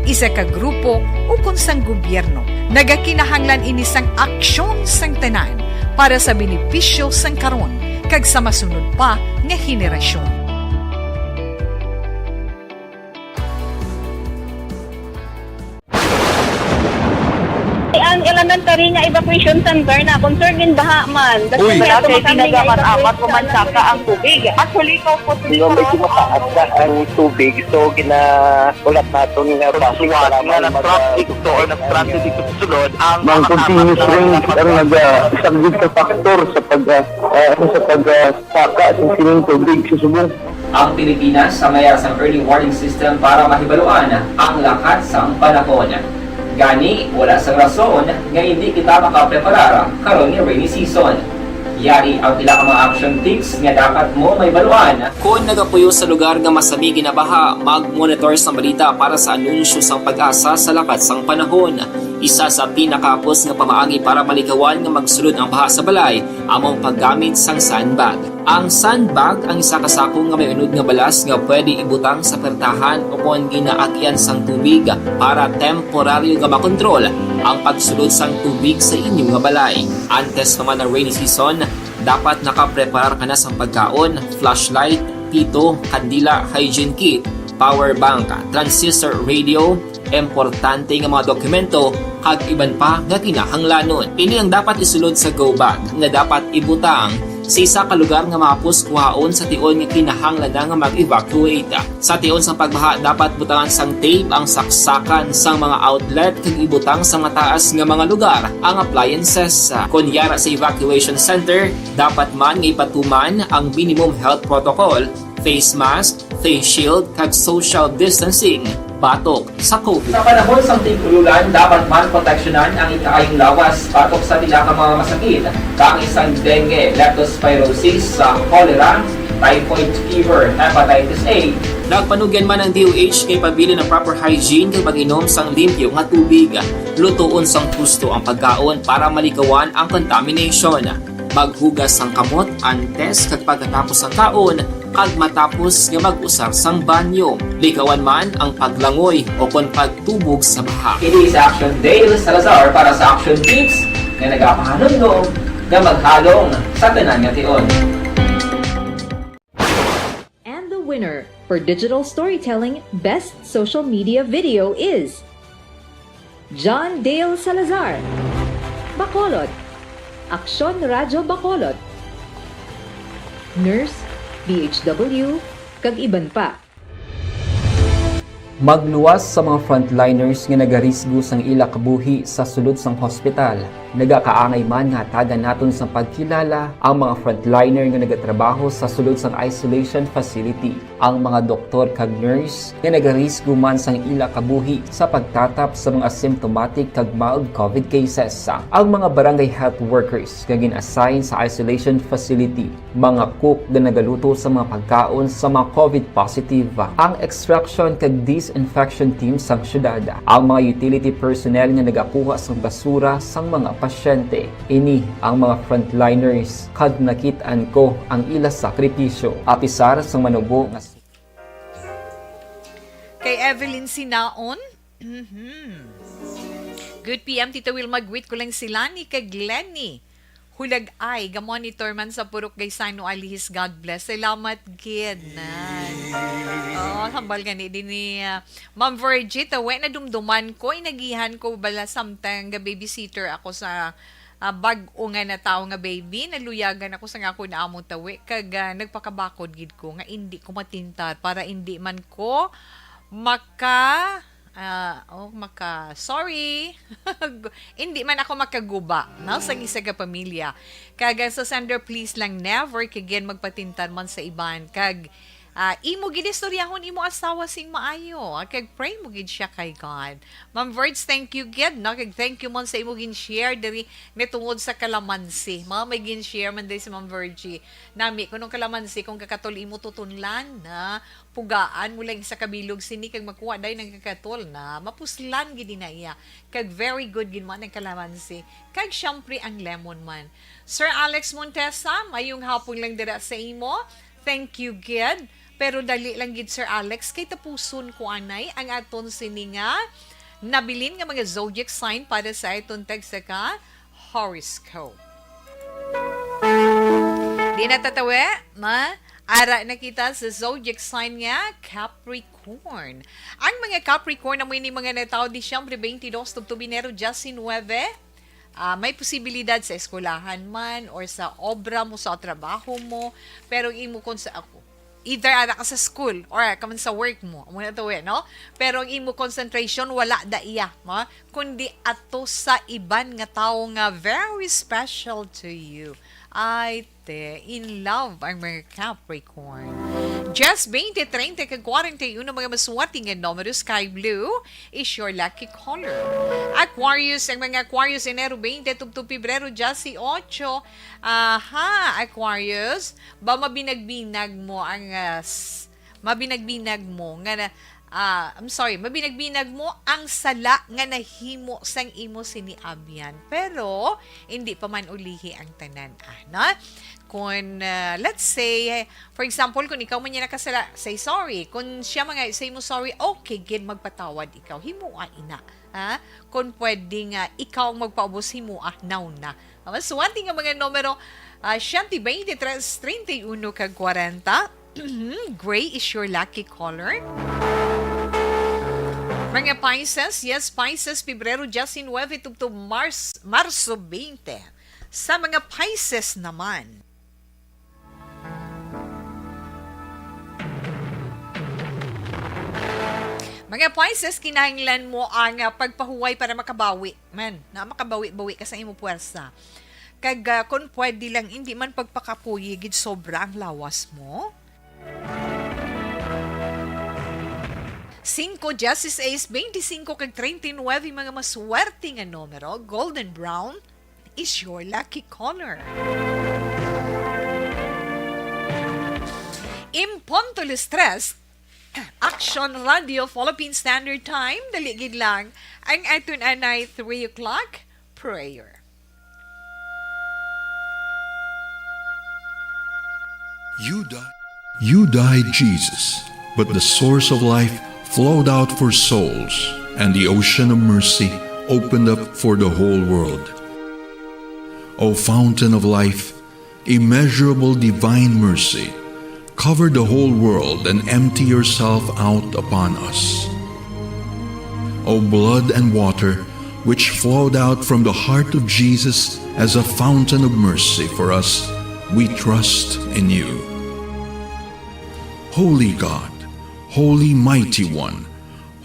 isa ka grupo, ukon sang gobyerno. Nagakinahanglan ini sang aksyon sang tanan para sa benepisyo sang karon kag sa masunod pa nga henerasyon. Ang elementary nga evacuation center na concern din baha man. Uy, wala kay pinagamat-amat mo man saka ang tubig. Actually, ko po medyo mataas na ang tubig, so ginahulat naton nga basi nga nag-transit to or nag-transit dito sa sulod ang mga continuous rain ang nagasaglit sa factor sa pag ah, sa pag ah, saka sa sining tubig sa subong. Ang Pilipinas sa mayar sang early warning system para mahibaluan ang lakat sang panahon. Gani, wala sang rason nga hindi kita makapreparar karon nga rainy season. Yari ang pila ka mga action tips nga dapat mo mahibaluan. Kon nagapuyo sa lugar nga masami ginabaha, mag-monitor sang balita para sa anunsyo sang PAGASA sa lakat sang panahon. Isa sa pinakahapos nga pamaagi para malikawan nga magsulod ang baha sa balay amo ang paggamit sang sandbag. Ang sandbag ang isa ka sako nga may unod nga balas nga pwede ibutang sa pertahan ukon ginaagian sang tubig para temporaryo nga makontrol ang pagsulod sang tubig sa inyo nga balay. Antes pa man ang rainy season, dapat nakapreparar ka na sang pagkaon, flashlight, pito, kandila, hygiene kit, power bank, transistor radio, importante nga mga dokumento, kag iban pa nga kinahanglanon. Ini ang dapat isulod sa go bag nga dapat ibutang sa isa ka lugar nga mahapos kuhaon sa tion nga kinahanglan na nga mag-evacuate. Sa tion sang pagbaha, dapat butangan sang tape ang saksakan sang mga outlet kag ibutang sa mataas nga mga lugar ang appliances. Kon yara sa evacuation center, dapat man nga ipatuman ang minimum health protocol, face mask, face shield, kag social distancing batok sa COVID. Sa panahon sang tig-ululan, dapat man proteksyonan ang ikaayong lawas batok sa pila ka mga masakit, kaangay sang dengue, leptospirosis, sa cholera, typhoid fever, hepatitis A. Nagpanugyan man ang D O H kay pabilin ang proper hygiene kag pag-inom sang limpyo nga tubig. Lutoon sang husto ang pagkaon para malikawan ang contamination. Maghugas sang kamot antes kag pagkatapos sang kaon, kag matapos nga mag-usar sang banyo. Likawan man ang paglangoy o kon pagtubog sa baha. Ini si Action Dale Salazar para sa Action Tips nga nagapahanumdom nga maghalong sa tanan nga tion. And the winner for Digital Storytelling Best Social Media Video is John Dale Salazar, Bacolod, Aksyon Radyo Bacolod, Nurse, D H W, kag iban pa. Magluwas sa mga frontliners nga nagarisgo sang ila kabuhi sa sulod sang hospital. Nagakaangay man nga hatagan naton sang pagkilala ang mga frontliner nga nagatrabaho sa sulod sang isolation facility, ang mga doktor kag nurse nga nagarisgo man sang ila kabuhi sa pagtatap sa mga asymptomatic kag mild COVID cases, ang mga barangay health workers nga gin-assign sa isolation facility, mga cook nga nagaluto sa mga pagkaon sa mga COVID positive, ang extraction kag disinfection team sang syudad, ang mga utility personnel nga nagakuha sang basura sang mga pasyente. Ini ang mga frontliners kag nakit-an ko ang ila sakripisyo. Apisar sang manubo nga Kay Evelyn Sinaon, mhm. Good P M, Tita Wilma, greet ko lang si Lani kag Lenny. Hulag ay, ga-monitor man sa Purok Gaisano, Alihis. God bless. Salamat gid, Nan. Oh, hambal gani din ni ah, Ma'am Virgie, tawe na dumduman ko, inagihan ko bala samtang ga babysitter ako sa ah, bag-o nga natawo nga baby. Naluyagan ako sa nga akon amo tawi kag ah, nagpakabakod gid ko nga indi ko matintar para indi man ko maka ah, oh, maka sorry. Indi man ako makaguba, no, sa isa ka pamilya. Kag ah, sa sender, please lang never kag again magpatintar man sa iban. Kag ah, imo gid istoryahon imo asawa sing maayo, ah, kag pray mo gid siya kay God. Ma'am Verge, thank you gid, no? Kag thank you man sa imo gin-share diri nga tungod sa kalamansi. Mga may gin-share man diri si Ma'am Virgie. Nami, kunong kalamansi, kung kakatol imo tutunlan, na pugaan mo lang sa kabilog sini kag makuha day nang kakatol na mapuslan gid na iya. Kag very good gid man ang kalamansi. Kag syempre ang lemon man. Sir Alex Montesa, mayong hapon lang dira sa imo. Thank you gid. Pero dali lang gid, Sir Alex, kay tapuson ko anay ang aton sini nga nabilin nga mga zodiac sign para sa aton tagsa ka horoscope. Di na tatawi, ma? Ara na kita sa zodiac sign nga Capricorn. Ang mga Capricorn amo ini mga natawo Disyembre twenty-two tubtob Enero diecinuebe. Ah, may posibilidad sa eskwelahan man or sa obra mo, sa trabaho mo, pero ang imo kon sa ako, either ara ka sa school or ara ka man sa work mo, amo na to eh, no? Pero ang imo concentration wala da iya, no? Kundi ato sa iban nga tawo nga very special to you. Ay, te, in love ang mga Capricorn. Just twenty, treinta, kag kwarenta y uno mga maswerte nga numero, sky blue is your lucky color. Aquarius, ang mga Aquarius, Enero twenty tubtob Pebrero dieciocho. Aha, Aquarius, ba mabinag-binag mo ang, ah, s-, mabinag-binag mo nga na, ah, I'm sorry, mabinag-binag mo ang sala nga nahimo sang imo sini abyan, pero hindi pa man ulihi ang tanan, ah, no? Kung, ah, let's say, for example, kung ikaw man niya nakasala, say sorry. Kung siya mga say mo sorry, okay gid, magpatawad ikaw. Himoa ina, ha? Kung pwede nga ikaw ang magpaubos, himoa, now na. Ang maswerte nga mga numero, ah, siyete, twenty-three, treinta y uno, kag kwarenta. Gray is your lucky color. Mga Pisces, yes, Pisces, Pebrero diecinuebe tubtob Mars, Marso twenty. Sa mga Pisces naman, mga Pisces, kinahanglan mo ang, ah, pagpahuway para makabawi man, na makabawi-bawi ka sa imo puwersa. Kag, ah, kung pwede lang, hindi man pagpakapuyi gid sobra ang lawas mo. Singko, dieciséis, twenty-singko, kag treinta y nuebe, mga maswerte nga numero, golden brown is your lucky color. In punto las tres, Action Radio Philippine Standard Time, dali gid lang ang aton anay three o'clock prayer. You died. You died, Jesus, but the source of life flowed out for souls, and the ocean of mercy opened up for the whole world. O fountain of life, immeasurable divine mercy, cover the whole world and empty yourself out upon us. O blood and water, which flowed out from the heart of Jesus as a fountain of mercy for us, we trust in you. Holy God, Holy Mighty One,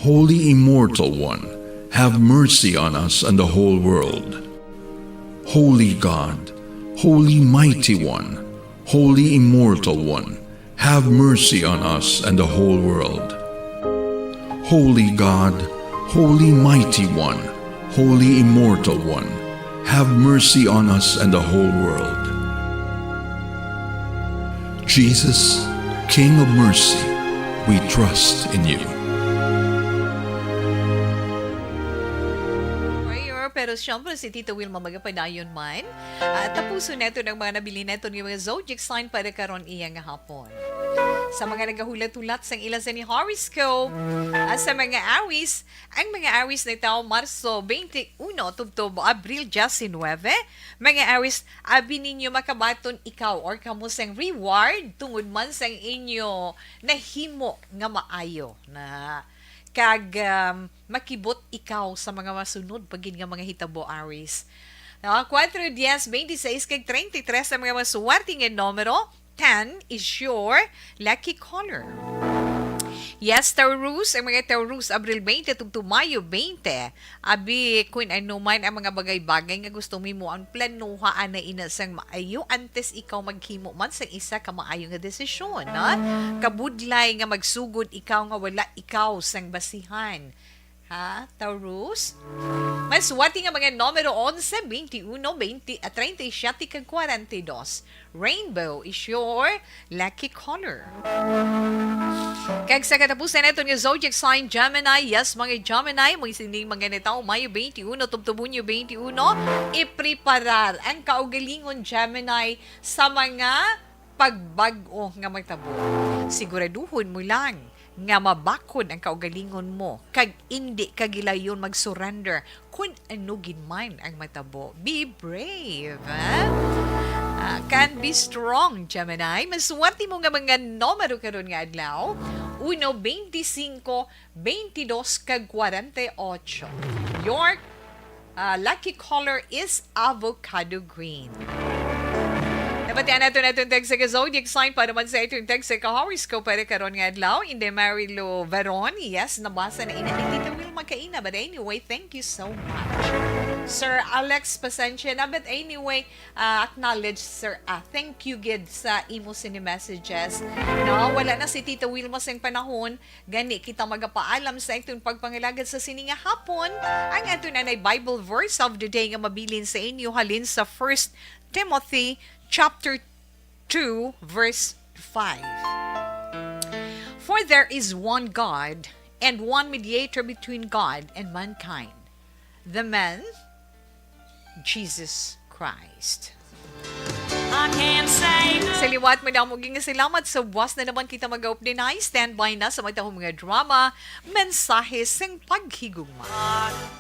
Holy Immortal One, have mercy on us and the whole world. Holy God, Holy Mighty One, Holy Immortal One, have mercy on us and the whole world. Holy God, Holy Mighty One, Holy Immortal One, have mercy on us and the whole world. Jesus, King of mercy, we trust in you. Prayer, pero siyempre si Tito Wilma magapadayon man. At tapuson nato ang mga nabilin nato nga mga zodiac sign para karon iya nga hapon. Sa mga nagahulat-hulat sang ila sa ni horoscope, at sa mga Aries, ang mga Aries na tawo Marso twenty-uno tubtob Abril diecinuebe, mga Aries, abi ninyo makabaton ikaw or kamo sang reward tungod man sang inyo nahimo nga maayo na kag, um, makibot ikaw sa mga masunod pa gid nga mga hitabo, Aries. Ah, kuwatro, diyes, bente sais, kag treinta y tres ang mga maswerte nga numero. Tan is your lucky color. Yes, Taurus, ang mga Taurus, Abril bente tubtob Mayo bente. Abi, kun ano man ang mga bagay-bagay nga gusto mo himuon, planuha ana ina sang maayo antes ikaw maghimo man sang isa ka maayo nga desisyon, ha? Kabudlay nga magsugod ikaw nga wala ikaw sang basihan. Ha, Taurus? Maswerte nga mga numero onse, bente uno, bente, ah, treinta y siete, kag kwarenta y dos. Rainbow is your lucky color. Kag sa katapusan naton nga zodiac sign, Gemini. Yes, mga Gemini, mo sining mga natawo Mayo bente uno tubtob Hunyo bente uno, ipreparar ang kaugalingon, Gemini, sa mga pagbag-o nga magtabo. Siguraduhon mo lang nga mabakod ang kaugalingon mo, kag indi ka gilayon mag-surrender kun ano gid man ang matabo. Be brave, ha? Ah, can be strong, Gemini. Maswerte mo nga mga numero karon nga adlaw, uno, twenty-five, twenty-two, kag forty-eight. Your, ah, lucky color is avocado green. Nabatian nato na itong text sa ka-zodiac sign para man sa itong text sa ka-horoscope para karon nga adlaw. Inde Marilu Veron, yes, nabasa na ina ni Tita Wilma kaina. But anyway, thank you so much. Sir Alex, pasensya na. But anyway, ah, acknowledge, sir. Ah, thank you gid sa imo sini messages. No, wala na si Tita Wilma sing panahon. Gani kita magapaalam sa itong pagpangalagad sa sini nga hapon. Ang ato na Bible verse of the day nga mabilin sa inyo halin sa First Timothy chapter two, verse five. For there is one God and one mediator between God and mankind, the man Jesus Christ. I can't say no. Sa liwat, madamo gid nga salamat. Sa buwas na naman kita mag-update na. Standby na sa matahong mga drama, mensahe sing paghigugma.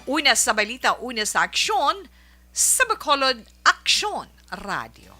Una sa balita, una sa aksyon, sa Bacolod Aksyon Radio.